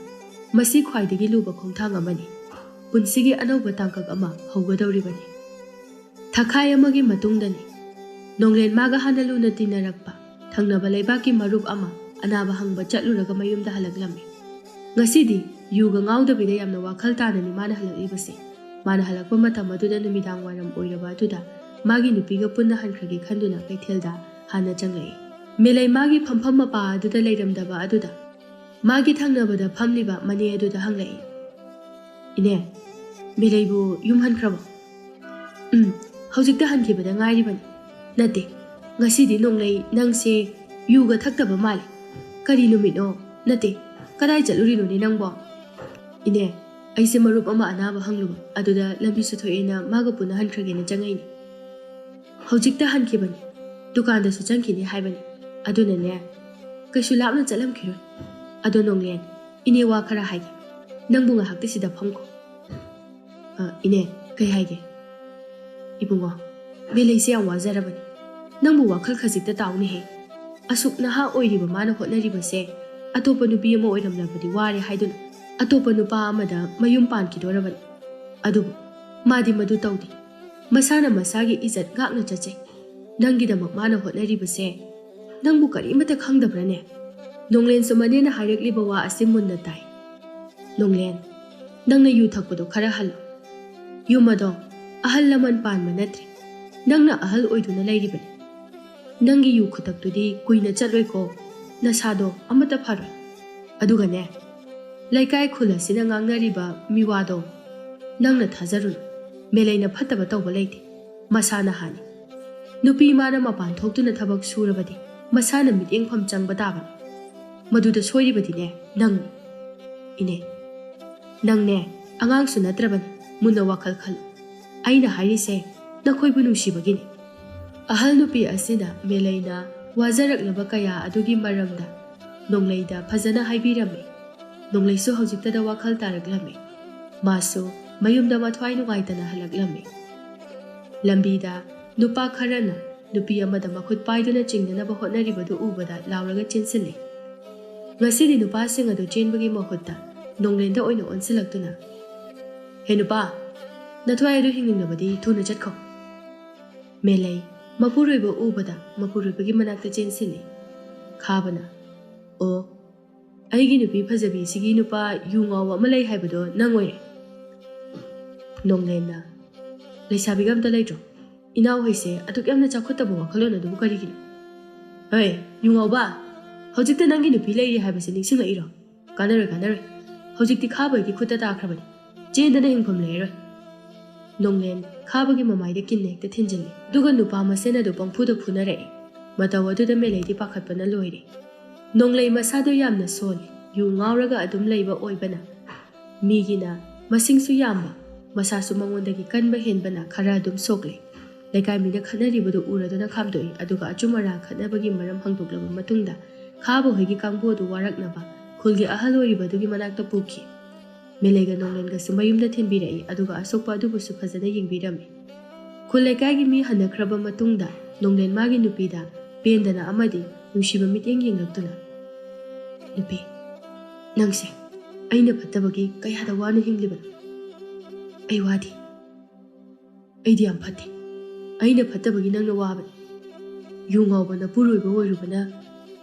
ꯃꯁꯤ ꯈ꯭ꯋꯥꯏꯗꯒꯤ ꯂꯨꯕ ꯈꯣꯡꯊꯥꯡ ꯑꯃꯅꯤ꯫ ꯄꯨꯟꯁꯤꯒꯤ ꯑꯅꯧꯕ ꯇꯥꯡꯀꯛ ꯑꯃ ꯍꯧꯒꯗꯧꯔꯤꯕꯅꯤ꯫ ꯊꯥꯈꯥꯏ ꯑꯃꯒꯤ ꯃꯇꯨꯡꯗꯅꯤ꯫ ꯅꯣꯡꯂꯦꯟ ꯃꯥꯒ ꯍꯥꯟꯅ ꯂꯨꯅ ꯇꯤꯟꯅꯔꯛꯄ ꯊꯪꯅꯕ ꯂꯩꯕꯥꯛꯀꯤ ꯃꯔꯨꯞ ꯑꯃ ꯑꯅꯥꯕ ꯍꯪꯕ ꯆꯠꯂꯨꯔꯒ ꯃꯌꯨꯝꯗ ꯍꯜꯂꯛꯂꯝꯃꯤ꯫ ꯉꯁꯤꯗꯤ ꯌꯨꯒ ꯉꯥꯎꯗꯕꯤꯗ ꯌꯥꯝꯅ ꯋꯥꯈꯜ ꯇꯥꯅꯅꯤ ꯃꯥꯅ ꯍꯜꯂꯛꯂꯤꯕꯁꯦ꯫ ꯃꯥꯅ ꯍꯜꯂꯛꯄ ꯃꯇꯝ ꯑꯗꯨꯗ ꯅꯨꯃꯤꯗꯥꯡ ꯋꯥꯏꯔꯝ ꯑꯣꯏꯔꯕ ꯑꯗꯨꯗ ꯃꯥꯒꯤ ꯅꯨꯄꯤꯒ ꯄꯨꯟꯅ ꯍꯟꯈ꯭ꯔꯒꯦ ꯈꯟꯗꯨꯅ ꯀꯩꯊꯦꯜꯗ ꯍꯥꯟꯅ ꯆꯪꯂꯛꯏ꯫ ꯃꯦꯂꯩ ꯃꯥꯒꯤ ꯐꯝꯐꯝ ꯃꯄꯥ ꯑꯗꯨꯗ ꯂꯩꯔꯝꯗꯕ ꯑꯗꯨꯗ ꯃꯥꯒꯤ ꯊꯪꯅꯕꯗ ꯐꯝꯂꯤꯕ ꯃꯅꯦ ꯑꯗꯨꯗ ꯍꯪꯂꯛꯏ, "ꯏꯅꯦ, ꯃꯦꯂꯩꯕꯨ ꯌꯨꯝ ꯍꯟꯈ꯭ꯔꯕꯣ?" "ꯎꯝ, ꯍꯧꯖꯤꯛꯇ ꯍꯟꯈꯤꯕꯗ ꯉꯥꯏꯔꯤꯕꯅꯤ꯫ ꯅꯠꯇꯦ, ꯉꯁꯤꯗꯤ ꯅꯣꯡꯂꯩ ꯅꯪꯁꯦ ꯌꯨꯒ ꯊꯛꯇꯕ ꯃꯥꯜꯂꯦ꯫ ꯀꯔꯤ ꯅꯨꯃꯤꯠꯅꯣ? ꯅꯠꯇꯦ, ꯀꯗꯥꯏ ꯆꯠꯂꯨꯔꯤꯅꯣꯅꯦ ꯅꯪꯕꯣ?" "ꯏꯅꯦ, ꯑꯩꯁꯦ ꯃꯔꯨꯞ ꯑꯃ ꯑꯅꯥꯕ ꯍꯪꯂꯨꯕ, ꯑꯗꯨꯗ ꯂꯝꯕꯤꯁꯨ ꯊꯣꯛꯑꯦꯅ ꯃꯥꯒ ꯄꯨꯟꯅ ꯍꯟꯈ꯭ꯔꯒꯦꯅ ꯆꯪꯉꯛꯏꯅꯦ꯫ ꯍꯧꯖꯤꯛꯇ ꯍꯟꯈꯤꯕꯅꯤ, ꯗꯨꯀꯥꯟꯗꯁꯨ ꯆꯪꯈꯤꯅꯤ ꯍꯥꯏꯕꯅꯤ꯫ ꯑꯗꯨꯅꯅꯦ, ꯀꯩꯁꯨ ꯂꯥꯞꯅ ꯆꯠꯂꯝꯈꯤꯔꯣꯏ꯫ ꯑꯗꯣ ꯅꯣꯡꯂꯦꯟ, ꯏꯅꯦ ꯋꯥ ꯈꯔ ꯍꯥꯏꯒꯦ꯫" ꯅꯪꯕꯨ ꯉꯥꯏꯍꯥꯛꯇꯤ ꯁꯤꯗ ꯐꯝꯈꯣ꯫ "ꯑ, ꯏꯅꯦ, ꯀꯩ ꯍꯥꯏꯒꯦ?" "ꯏꯕꯨꯡꯉꯣ, ꯃꯦꯂꯩꯁꯦ ꯌꯥꯝ ꯋꯥꯖꯔꯕꯅꯤ꯫ ꯅꯪꯕꯨ ꯋꯥꯈꯜ ꯈꯖꯤꯛꯇ ꯇꯥꯎꯅꯦꯍꯦ꯫ ꯑꯁꯨꯛ ꯅꯍꯥ ꯑꯣꯏꯔꯤꯕ ꯃꯥꯅ ꯍꯣꯠꯅꯔꯤꯕꯁꯦ, ꯑꯇꯣꯞꯄ ꯅꯨꯄꯤ ꯑꯃ ꯑꯣꯏꯔꯝꯂꯕꯗꯤ ꯋꯥꯔꯦ ꯍꯥꯏꯗꯨꯅ ꯑꯇꯣꯞꯄ ꯅꯨꯄꯥ ꯑꯃꯗ ꯃꯌꯨꯝ ꯄꯥꯟꯈꯤꯗꯣꯔꯕꯅꯤ꯫ ꯑꯗꯨꯕꯨ ꯃꯥꯗꯤ ꯃꯗꯨ ꯇꯧꯗꯦ꯫ ꯃꯁꯥꯅ ꯃꯁꯥꯒꯤ ꯏꯖꯠ ꯉꯥꯛꯅ ꯆꯠꯆꯩ꯫ ꯅꯪꯒꯤꯗꯃꯛ ꯃꯥꯅ ꯍꯣꯠꯅꯔꯤꯕꯁꯦ ꯅꯪꯕꯨ ꯀꯔꯤꯃꯠꯇ ꯈꯪꯗꯕ꯭ꯔꯅꯦ?" ꯅꯣꯡꯂꯦꯟꯁꯨ ꯃꯅꯦꯅ ꯍꯥꯏꯔꯛꯂꯤꯕ ꯋꯥ ꯑꯁꯤ ꯃꯨꯟꯅ ꯇꯥꯏ꯫ "ꯅꯣꯡꯂꯦꯟ, ꯅꯪꯅ ꯌꯨ ꯊꯛꯄꯗꯣ ꯈꯔ ꯍꯜꯂꯨ꯫ ꯌꯨꯝ ꯑꯗꯣ ꯑꯍꯜ ꯂꯃꯟ ꯄꯥꯟꯕ ꯅꯠꯇ꯭ꯔꯦ꯫ ꯅꯪꯅ ꯑꯍꯜ ꯑꯣꯏꯗꯨꯅ ꯂꯩꯔꯤꯕꯅꯤ꯫ ꯅꯪꯒꯤ ꯌꯨ ꯈꯨꯊꯛꯇꯨꯗꯤ ꯀꯨꯏꯅ ꯆꯠꯂꯣꯏꯀꯣ꯫ ꯅꯁꯥꯗꯣ ꯑꯃꯠꯇ ꯐꯔꯣꯏ꯫ ꯑꯗꯨꯒꯅꯦ, ꯂꯩꯀꯥꯏ ꯈꯨꯜ ꯑꯁꯤꯅ ꯉꯥꯡꯅꯔꯤꯕ ꯃꯤꯋꯥꯗꯣ ꯅꯪꯅ ꯊꯥꯖꯔꯨꯅꯨ꯫ ꯃꯦꯂꯩꯅ ꯐꯠꯇꯕ ꯇꯧꯕ ꯂꯩꯇꯦ꯫ ꯃꯁꯥꯅ ꯍꯥꯟꯅꯤ꯫ ꯅꯨꯄꯤ ꯃꯥꯅ ꯃꯄꯥꯟ ꯊꯣꯛꯇꯨꯅ ꯊꯕꯛ ꯁꯨꯔꯕꯗꯤ ꯃꯁꯥꯅ ꯃꯤꯠꯌꯦꯡꯐꯝ ꯆꯪꯕ ꯇꯥꯕꯅꯤ꯫ ꯃꯗꯨꯗ ꯁꯣꯏꯔꯤꯕꯗꯤꯅꯦ ꯅꯪꯅꯤ꯫ ꯏꯅꯦ, ꯅꯪꯅꯦ ꯑꯉꯥꯡꯁꯨ ꯅꯠꯇ꯭ꯔꯕꯅꯤ, ꯃꯨꯟꯅ ꯋꯥꯈꯜ ꯈꯜꯂꯨ꯫ ꯑꯩꯅ ꯍꯥꯏꯔꯤꯁꯦ ꯅꯈꯣꯏꯕꯨ ꯅꯨꯡꯁꯤꯕꯒꯤꯅꯤ꯫" ꯑꯍꯜ ꯅꯨꯄꯤ ꯑꯁꯤꯅ ꯃꯦꯂꯩꯅ ꯋꯥꯖꯔꯛꯂꯕ ꯀꯌꯥ ꯑꯗꯨꯒꯤ ꯃꯔꯝꯗ ꯅꯣꯡꯂꯩꯗ ꯐꯖꯅ ꯍꯥꯏꯕꯤꯔꯝꯃꯤ꯫ ꯅꯣꯡꯂꯩꯁꯨ ꯍꯧꯖꯤꯛꯇꯗ ꯋꯥꯈꯜ ꯇꯥꯔꯛꯂꯝꯃꯤ꯫ ꯃꯥꯁꯨ ꯃꯌꯨꯝꯗ ꯃꯊ꯭ꯋꯥꯏ ꯅꯨꯡꯉꯥꯏꯇꯅ ꯍꯜꯂꯛꯂꯝꯃꯤ꯫ ꯂꯝꯕꯤꯗ ꯅꯨꯄꯥ ꯈꯔꯅ ꯅꯨꯄꯤ ꯑꯃꯗ ꯃꯈꯨꯠ ꯄꯥꯏꯗꯨꯅ ꯆꯤꯡꯅꯅꯕ ꯍꯣꯠꯅꯔꯤꯕꯗꯨ ꯎꯕꯗ ꯂꯥꯎꯔꯒ ꯆꯦꯟꯁꯤꯜꯂꯤ꯫ ꯉꯁꯤꯗꯤ ꯅꯨꯄꯥꯁꯤꯡ ꯑꯗꯨ ꯆꯦꯟꯕꯒꯤ ꯃꯍꯨꯠꯇ ꯅꯣꯡꯂꯦꯟꯗ ꯑꯣꯏꯅ ꯑꯣꯟꯁꯤꯜꯂꯛꯇꯨꯅ, "ꯍꯦ ꯅꯨꯄꯥ, ꯅꯊ꯭ꯋꯥꯏ ꯑꯗꯨ ꯍꯤꯡꯅꯤꯡꯂꯕꯗꯤ ꯊꯨꯅ ꯆꯠꯈꯣ꯫" ꯃꯦꯂꯩ ꯃꯄꯨꯔꯣꯏꯕ ꯎꯕꯗ ꯃꯄꯨꯔꯣꯏꯕꯒꯤ ꯃꯅꯥꯛꯇ ꯆꯦꯟꯁꯤꯜꯂꯤ꯫ ꯈꯥꯕꯅ, "ꯑꯣ, ꯑꯩꯒꯤ ꯅꯨꯄꯤ ꯐꯖꯕꯤꯁꯤꯒꯤ ꯅꯨꯄꯥ ꯌꯨ ꯉꯥꯎꯕ ꯑꯃ ꯂꯩ ꯍꯥꯏꯕꯗꯣ ꯅꯪ ꯑꯣꯏꯔꯦ꯫" ꯅꯣꯡꯂꯦꯟꯅ, "ꯂꯩꯁꯥꯕꯤꯒ ꯑꯝꯇ ꯂꯩꯇ꯭ꯔꯣ? ꯏꯅꯥꯎꯍꯣꯏꯁꯦ ꯑꯗꯨꯛ ꯌꯥꯝꯅ ꯆꯥꯎꯈꯠꯇꯕ ꯋꯥꯈꯜꯂꯣꯟ ꯑꯗꯨꯕꯨ ꯀꯔꯤꯒꯤꯅꯣ? ꯍꯣꯏ, ꯌꯨ ꯉꯥꯎꯕ, ꯍꯧꯖꯤꯛꯇ ꯅꯪꯒꯤ ꯅꯨꯄꯤ ꯂꯩꯔꯤ ꯍꯥꯏꯕꯁꯦ ꯅꯤꯡꯁꯤꯡꯂꯛꯏꯔꯣ? ꯀꯥꯟꯅꯔꯣꯏ, ꯀꯥꯟꯅꯔꯣꯏ꯫ ꯍꯧꯖꯤꯛꯇꯤ ꯈꯥꯕꯒꯤ ꯈꯨꯠꯇ ꯇꯥꯈ꯭ꯔꯕꯅꯤ꯫ ꯆꯦꯟꯗꯅ ꯍꯤꯡꯐꯝ ꯂꯩꯔꯔꯣꯏ꯫" ꯅꯣꯡꯂꯦꯟ ꯈꯥꯕꯒꯤ ꯃꯃꯥꯏꯗ ꯀꯤꯟ ꯍꯦꯛꯇ ꯊꯤꯟꯖꯤꯜꯂꯤ꯫ ꯑꯗꯨꯒ ꯅꯨꯄꯥ ꯃꯁꯦꯟ ꯑꯗꯨ ꯄꯪꯐꯨꯗ ꯐꯨꯅꯔꯛꯏ꯫ ꯃꯇꯧ ꯑꯗꯨꯗ ꯃꯦꯂꯩꯗꯤ ꯄꯥꯈꯠꯄꯅ ꯂꯣꯏꯔꯦ꯫ ꯅꯣꯡꯂꯩ ꯃꯁꯥꯗꯣ ꯌꯥꯝꯅ ꯁꯣꯜꯂꯤ꯫ ꯌꯨ ꯉꯥꯎꯔꯒ ꯑꯗꯨꯝ ꯂꯩꯕ ꯑꯣꯏꯕꯅ ꯃꯤꯒꯤꯅ ꯃꯁꯤꯡꯁꯨ ꯌꯥꯝꯕ, ꯃꯁꯥꯁꯨ ꯃꯉꯣꯟꯗꯒꯤ ꯀꯟꯕ ꯍꯦꯟꯕꯅ ꯈꯔ ꯑꯗꯨꯝ ꯁꯣꯛꯂꯦ꯫ ꯂꯩꯀꯥꯏ ꯃꯤꯅ ꯈꯠꯅꯔꯤꯕꯗꯨ ꯎꯔꯗꯨꯅ ꯈꯥꯝꯗꯣꯛꯏ, ꯑꯗꯨꯒ ꯑꯆꯨꯝ ꯑꯔꯥꯟ ꯈꯠꯅꯕꯒꯤ ꯃꯔꯝ ꯍꯪꯗꯣꯛꯂꯕ ꯃꯇꯨꯡꯗ ꯈꯥꯕ ꯍꯣꯏꯒꯤ ꯀꯥꯡꯕꯨ ꯑꯗꯨ ꯋꯥꯔꯛꯅꯕ ꯈꯨꯜꯒꯤ ꯑꯍꯜ ꯑꯣꯏꯔꯤꯕ ꯑꯗꯨꯒꯤ ꯃꯅꯥꯛꯇ ꯄꯨꯈꯤ꯫ ꯃꯦꯂꯩꯒ ꯅꯣꯡꯂꯦꯟꯒꯁꯨ ꯃꯌꯨꯝꯗ ꯊꯤꯟꯕꯤꯔꯛꯏ, ꯑꯗꯨꯒ ꯑꯁꯣꯛꯄ ꯑꯗꯨꯕꯨꯁꯨ ꯐꯖꯅ ꯌꯦꯡꯕꯤꯔꯝꯃꯤ꯫ ꯈꯨꯜ ꯂꯩꯀꯥꯏꯒꯤ ꯃꯤ ꯍꯟꯅꯈ꯭ꯔꯕ ꯃꯇꯨꯡꯗ ꯅꯣꯡꯂꯦꯟ ꯃꯥꯒꯤ ꯅꯨꯄꯤꯗ ꯄꯦꯟꯗꯅ ꯑꯃꯗꯤ ꯅꯨꯡꯁꯤꯕ ꯃꯤꯠꯌꯦꯡ ꯌꯦꯡꯂꯛꯇꯨꯅ, "ꯅꯨꯄꯤ, ꯅꯪꯁꯦ ꯑꯩꯅ ꯐꯠꯇꯕꯒꯤ ꯀꯌꯥꯗ ꯋꯥꯅ ꯍꯤꯡꯂꯤꯕꯅꯣ꯫ ꯑꯩ ꯋꯥꯗꯦ꯫ ꯑꯩꯗꯤ ꯌꯥꯝ ꯐꯠꯇꯦ꯫ ꯑꯩꯅ ꯐꯠꯇꯕꯒꯤ ꯅꯪꯅ ꯋꯥꯕꯅꯤ꯫ ꯌꯨ ꯉꯥꯎꯕ ꯅꯄꯨꯔꯣꯏꯕ ꯑꯣꯏꯔꯨꯕꯅ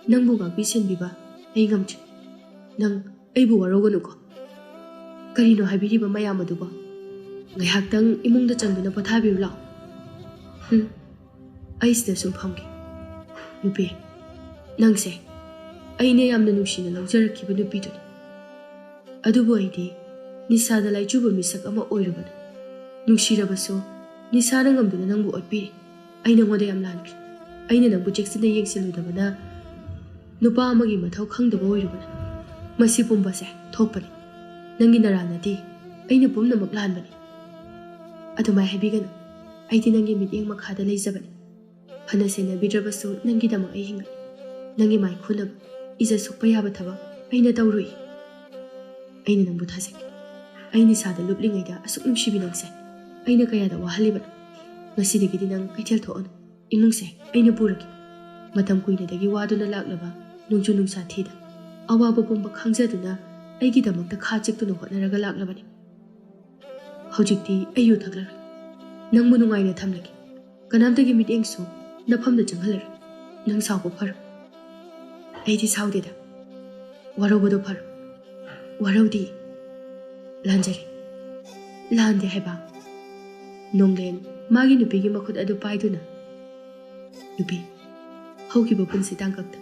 ꯅꯪꯕꯨ ꯉꯥꯛꯄꯤ ꯁꯦꯟꯕꯤꯕ ꯑꯩ ꯉꯝꯗ꯭ꯔꯦ꯫ ꯅꯪ ꯑꯩꯕꯨ ꯋꯥꯔꯧꯒꯅꯨꯀꯣ꯫ ꯀꯔꯤꯅꯣ ꯍꯥꯏꯕꯤꯔꯤꯕ ꯃꯌꯥꯝ ꯑꯗꯨꯕꯣ? ꯉꯥꯏꯍꯥꯛꯇꯪ ꯏꯃꯨꯡꯗ ꯆꯪꯗꯨꯅ ꯄꯣꯊꯥꯕꯤꯔꯨ ꯂꯥꯛꯑꯣ꯫ ꯍꯨꯝ, ꯑꯩ ꯁꯤꯗ ꯁꯨꯝ ꯐꯝꯒꯦ꯫ ꯅꯨꯄꯤ, ꯅꯪꯁꯦ ꯑꯩꯅ ꯌꯥꯝꯅ ꯅꯨꯡꯁꯤꯅ ꯂꯧꯖꯔꯛꯈꯤꯕ ꯅꯨꯄꯤꯗꯨꯅꯤ꯫ ꯑꯗꯨꯕꯨ ꯑꯩꯗꯤ ꯅꯤꯁꯥꯗ ꯂꯥꯏꯆꯨꯕ ꯃꯤꯁꯛ ꯑꯃ ꯑꯣꯏꯔꯨꯕꯅ, ꯅꯨꯡꯁꯤꯔꯕꯁꯨ ꯅꯤꯁꯥꯅ ꯉꯝꯗꯨꯅ ꯅꯪꯕꯨ ꯑꯣꯠꯄꯤꯔꯦ꯫ ꯑꯩ ꯅꯉꯣꯟꯗ ꯌꯥꯝ ꯂꯥꯟꯈ꯭ꯔꯦ꯫ ꯑꯩꯅ ꯅꯪꯕꯨ ꯆꯦꯛꯁꯤꯟꯅ ꯌꯦꯡꯁꯤꯜꯂꯨꯗꯕꯅ ꯅꯨꯄꯥ ꯑꯃꯒꯤ ꯃꯊꯧ ꯈꯪꯗꯕ ꯑꯣꯏꯔꯨꯕꯅ꯫ ꯃꯁꯤ ꯄꯨꯝꯕꯁꯦ ꯊꯣꯛꯄꯅꯤ꯫ ꯅꯪꯒꯤ ꯅꯔꯥꯜ ꯅꯠꯇꯦ꯫ ꯑꯩꯅ ꯄꯨꯝꯅꯃꯛ ꯂꯥꯟꯕꯅꯤ꯫ ꯑꯗꯨꯃꯥꯏ ꯍꯥꯏꯕꯤꯒꯅꯨ꯫ ꯑꯩꯗꯤ ꯅꯪꯒꯤ ꯃꯤꯠꯌꯦꯡ ꯃꯈꯥꯗ ꯂꯩꯖꯕꯅꯤ꯫ ꯐꯅ ꯁꯦꯟꯅꯕꯤꯗ꯭ꯔꯕꯁꯨ ꯅꯪꯒꯤꯗꯃꯛ ꯑꯩ ꯍꯤꯡꯒꯅꯤ꯫ ꯅꯪꯒꯤ ꯃꯥꯏꯈꯨꯅꯕ, ꯏꯖꯠ ꯁꯣꯛꯄ ꯌꯥꯕ ꯊꯕꯛ ꯑꯩꯅ ꯇꯧꯔꯨꯏ꯫ ꯑꯩꯅ ꯅꯪꯕꯨ ꯊꯥꯖꯩ꯫ ꯑꯩ ꯅꯤꯁꯥꯗ ꯂꯨꯞꯂꯤꯉꯩꯗ ꯑꯁꯨꯛ ꯅꯨꯡꯁꯤꯕꯤ ꯅꯪꯁꯦ ꯑꯩꯅ ꯀꯌꯥꯗ ꯋꯥꯍꯜꯂꯤꯕꯅꯣ꯫ ꯉꯁꯤꯗꯒꯤꯗꯤ ꯅꯪ ꯀꯩꯊꯦꯜ ꯊꯣꯛꯑꯅꯨ꯫ ꯏꯃꯨꯡꯁꯦ ꯑꯩꯅ ꯄꯨꯔꯒꯦ꯫ ꯃꯇꯝ ꯀꯨꯏꯅꯗꯒꯤ ꯋꯥꯗꯨꯅ ꯂꯥꯛꯂꯕ ꯅꯣꯡꯖꯨ ꯅꯨꯡꯁꯥ ꯊꯤꯗ ꯑꯋꯥꯕ ꯄꯨꯝꯕ ꯈꯥꯡꯖꯗꯨꯅ ꯑꯩꯒꯤꯗꯃꯛꯇ ꯈꯥ ꯆꯤꯛꯇꯨꯅ ꯍꯣꯠꯅꯔꯒ ꯂꯥꯛꯂꯕꯅꯤ꯫ ꯍꯧꯖꯤꯛꯇꯤ ꯑꯩ ꯌꯨ ꯊꯛꯂꯔꯣꯏ꯫ ꯅꯪꯕꯨ ꯅꯨꯡꯉꯥꯏꯅ ꯊꯝꯂꯒꯦ꯫ ꯀꯅꯥꯝꯇꯒꯤ ꯃꯤꯠꯌꯦꯡꯁꯨ ꯅꯐꯝꯗ ꯆꯪꯍꯜꯂꯔꯣꯏ꯫ ꯅꯪ ꯁꯥꯎꯕ ꯐꯔꯣꯏ꯫ ꯑꯩꯗꯤ ꯁꯥꯎꯗꯦꯗ꯫ ꯋꯥꯔꯧꯕꯗꯣ ꯐꯔꯣꯏ꯫ ꯋꯥꯔꯧꯗꯤ꯫ ꯂꯥꯟꯖꯔꯦ꯫ ꯂꯥꯟꯗꯦ ꯍꯥꯏꯕ꯫ ꯅꯣꯡꯂꯦꯟ ꯃꯥꯒꯤ ꯅꯨꯄꯤꯒꯤ ꯃꯈꯨꯠ ꯑꯗꯨ ꯄꯥꯏꯗꯨꯅ, "ꯅꯨꯄꯤ, ꯍꯧꯈꯤꯕ ꯄꯨꯟꯁꯤ ꯇꯥꯡꯀꯛꯇ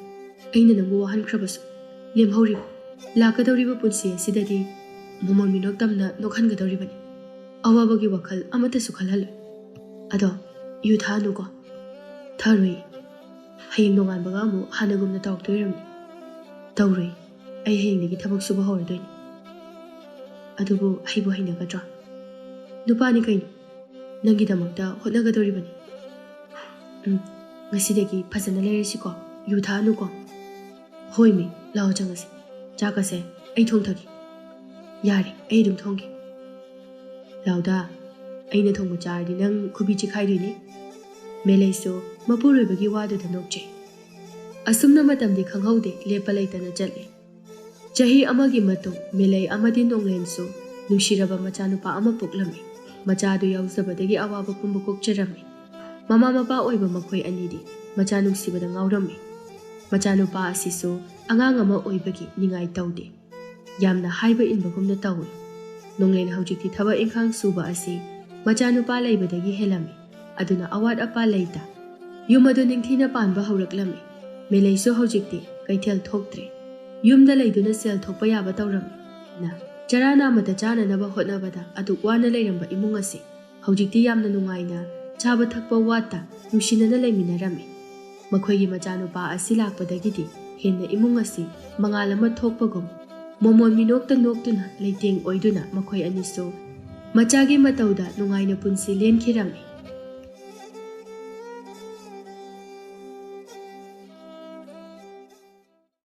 ꯑꯩꯅ ꯅꯪꯕꯨ ꯋꯥꯍꯟꯈ꯭ꯔꯕꯁꯨ, ꯂꯦꯝꯍꯧꯔꯤꯕ, ꯂꯥꯛꯀꯗꯧꯔꯤꯕ ꯄꯨꯟꯁꯤ ꯑꯁꯤꯗꯗꯤ ꯃꯃꯜ ꯃꯤꯅꯣꯛ ꯇꯝꯅ ꯅꯣꯛꯍꯟꯒꯗꯧꯔꯤꯕꯅꯤ꯫ ꯑꯋꯥꯕꯒꯤ ꯋꯥꯈꯜ ꯑꯃꯠꯇꯁꯨ ꯈꯜꯍꯜꯂꯣꯏ꯫ ꯑꯗꯣ ꯌꯨ ꯊꯛꯑꯅꯨꯀꯣ?" "ꯊꯛꯑꯔꯣꯏ꯫ ꯍꯌꯦꯡ ꯅꯣꯡꯉꯥꯟꯕꯒ ꯑꯃꯨꯛ ꯍꯥꯟꯅꯒꯨꯝꯅ ꯇꯧꯔꯛꯇꯣꯏ ꯑꯣꯏꯔꯝꯅꯤ꯫" "ꯇꯧꯔꯣꯏ꯫ ꯑꯩ ꯍꯌꯦꯡꯗꯒꯤ ꯊꯕꯛ ꯁꯨꯕ ꯍꯧꯔꯗꯣꯏꯅꯤ꯫" "ꯑꯗꯨꯕꯨ ꯍꯩꯕꯨ ꯍꯩꯅꯒꯗ꯭ꯔꯣ? ꯅꯨꯄꯥꯅꯤ ꯀꯩꯅꯣ꯫ ꯅꯪꯒꯤꯗꯃꯛꯇ ꯍꯣꯠꯅꯒꯗꯧꯔꯤꯕꯅꯤ꯫ ꯎꯝ, ꯉꯁꯤꯗꯒꯤ ꯐꯖꯅ ꯂꯩꯔꯁꯤꯀꯣ꯫ ꯌꯨ ꯊꯛꯑꯅꯨꯀꯣ꯫" "ꯍꯣꯏꯃꯤ, ꯂꯥꯛꯑꯣ ꯆꯪꯉꯁꯤ꯫ ꯆꯥꯛꯀꯁꯦ ꯑꯩ ꯊꯣꯡꯊꯒꯦ꯫" "ꯌꯥꯔꯦ, ꯑꯩ ꯑꯗꯨꯝ ꯊꯣꯡꯒꯦ꯫ ꯂꯥꯎꯗꯥ, ꯑꯩꯅ ꯊꯣꯡꯕ ꯆꯥꯔꯗꯤ ꯅꯪ ꯈꯨꯕꯤ ꯆꯤꯈꯥꯏꯗꯣꯏꯅꯦ꯫" ꯃꯦꯂꯩꯁꯨ ꯃꯄꯨꯔꯣꯏꯕꯒꯤ ꯋꯥꯗꯨꯗ ꯅꯣꯛꯆꯩ꯫ ꯑꯁꯨꯝꯅ ꯃꯇꯝꯗꯤ ꯈꯪꯍꯧꯗꯦ, ꯂꯦꯞꯄ ꯂꯩꯇꯅ ꯆꯠꯂꯦ꯫ ꯆꯍꯤ ꯑꯃꯒꯤ ꯃꯇꯨꯡ ꯃꯦꯂꯩ ꯑꯃꯗꯤ ꯅꯣꯡꯂꯦꯟꯁꯨ ꯅꯨꯡꯁꯤꯔꯕ ꯃꯆꯥꯅꯨꯄꯥ ꯑꯃ ꯄꯣꯛꯂꯝꯃꯤ꯫ ꯃꯆꯥꯗꯨ ꯌꯥꯎꯖꯕꯗꯒꯤ ꯑꯋꯥꯕ ꯄꯨꯝꯕ ꯀꯣꯛꯆꯔꯝꯃꯤ꯫ ꯃꯃꯥ ꯃꯄꯥ ꯑꯣꯏꯕ ꯃꯈꯣꯏ ꯑꯅꯤꯗꯤ ꯃꯆꯥ ꯅꯨꯡꯁꯤꯕꯗ ꯉꯥꯎꯔꯝꯃꯤ꯫ ꯃꯆꯥꯅꯨꯄꯥ ꯑꯁꯤꯁꯨ ꯑꯉꯥꯡ ꯑꯃ ꯑꯣꯏꯕꯒꯤ ꯅꯤꯡꯉꯥꯏ ꯇꯧꯗꯦ꯫ ꯌꯥꯝꯅ ꯍꯥꯏꯕ ꯏꯟꯕꯒꯨꯝꯅ ꯇꯧꯏ꯫ ꯅꯣꯡꯂꯦꯟ ꯍꯧꯖꯤꯛꯇꯤ ꯊꯕꯛ ꯏꯪꯈꯥꯡ ꯁꯨꯕ ꯑꯁꯤ ꯃꯆꯥꯅꯨꯄꯥ ꯂꯩꯕꯗꯒꯤ ꯍꯦꯜꯂꯝꯃꯤ꯫ ꯑꯗꯨꯅ ꯑꯋꯥꯠ ꯑꯄꯥ ꯂꯩꯇ ꯌꯨꯝ ꯑꯗꯨ ꯅꯤꯡꯊꯤꯅ ꯄꯥꯟꯕ ꯍꯧꯔꯛꯂꯝꯃꯤ꯫ ꯃꯦꯂꯩꯁꯨ ꯍꯧꯖꯤꯛꯇꯤ ꯀꯩꯊꯦꯜ ꯊꯣꯛꯇ꯭ꯔꯦ꯫ ꯌꯨꯝꯗ ꯂꯩꯗꯨꯅ ꯁꯦꯜ ꯊꯣꯛꯄ ꯌꯥꯕ ꯇꯧꯔꯝꯃꯤ꯫ ꯅ ꯆꯔꯥ ꯅꯥꯝꯃꯇ ꯆꯥꯅꯅꯕ ꯍꯣꯠꯅꯕꯗ ꯑꯗꯨꯛ ꯋꯥꯅ ꯂꯩꯔꯝꯕ ꯏꯃꯨꯡ ꯑꯁꯤ ꯍꯧꯖꯤꯛꯇꯤ ꯌꯥꯝꯅ ꯅꯨꯡꯉꯥꯏꯅ ꯆꯥꯕ ꯊꯛꯄ ꯋꯥꯠꯇ ꯅꯨꯡꯁꯤꯅꯅ ꯂꯩꯃꯤꯟꯅꯔꯝꯃꯤ꯫ ꯃꯈꯣꯏꯒꯤ ꯃꯆꯥꯅꯨꯄꯥ ꯑꯁꯤ ꯂꯥꯛꯄꯗꯒꯤꯗꯤ ꯍꯦꯟꯅ ꯏꯃꯨꯡ ꯑꯁꯤ ꯃꯉꯥꯜ ꯑꯃ ꯊꯣꯛꯄꯒꯨꯝ ꯃꯣꯃꯣꯟ ꯃꯤꯅꯣꯛꯇ ꯅꯣꯛꯇꯨꯅ ꯂꯩꯇꯦꯡ ꯑꯣꯏꯗꯨꯅ ꯃꯈꯣꯏ ꯑꯅꯤꯁꯨ ꯃꯆꯥꯒꯤ ꯃꯇꯧꯗ ꯅꯨꯡꯉꯥꯏꯅ ꯄꯨꯟꯁꯤ ꯂꯦꯟꯈꯤꯔꯝꯃꯤ꯫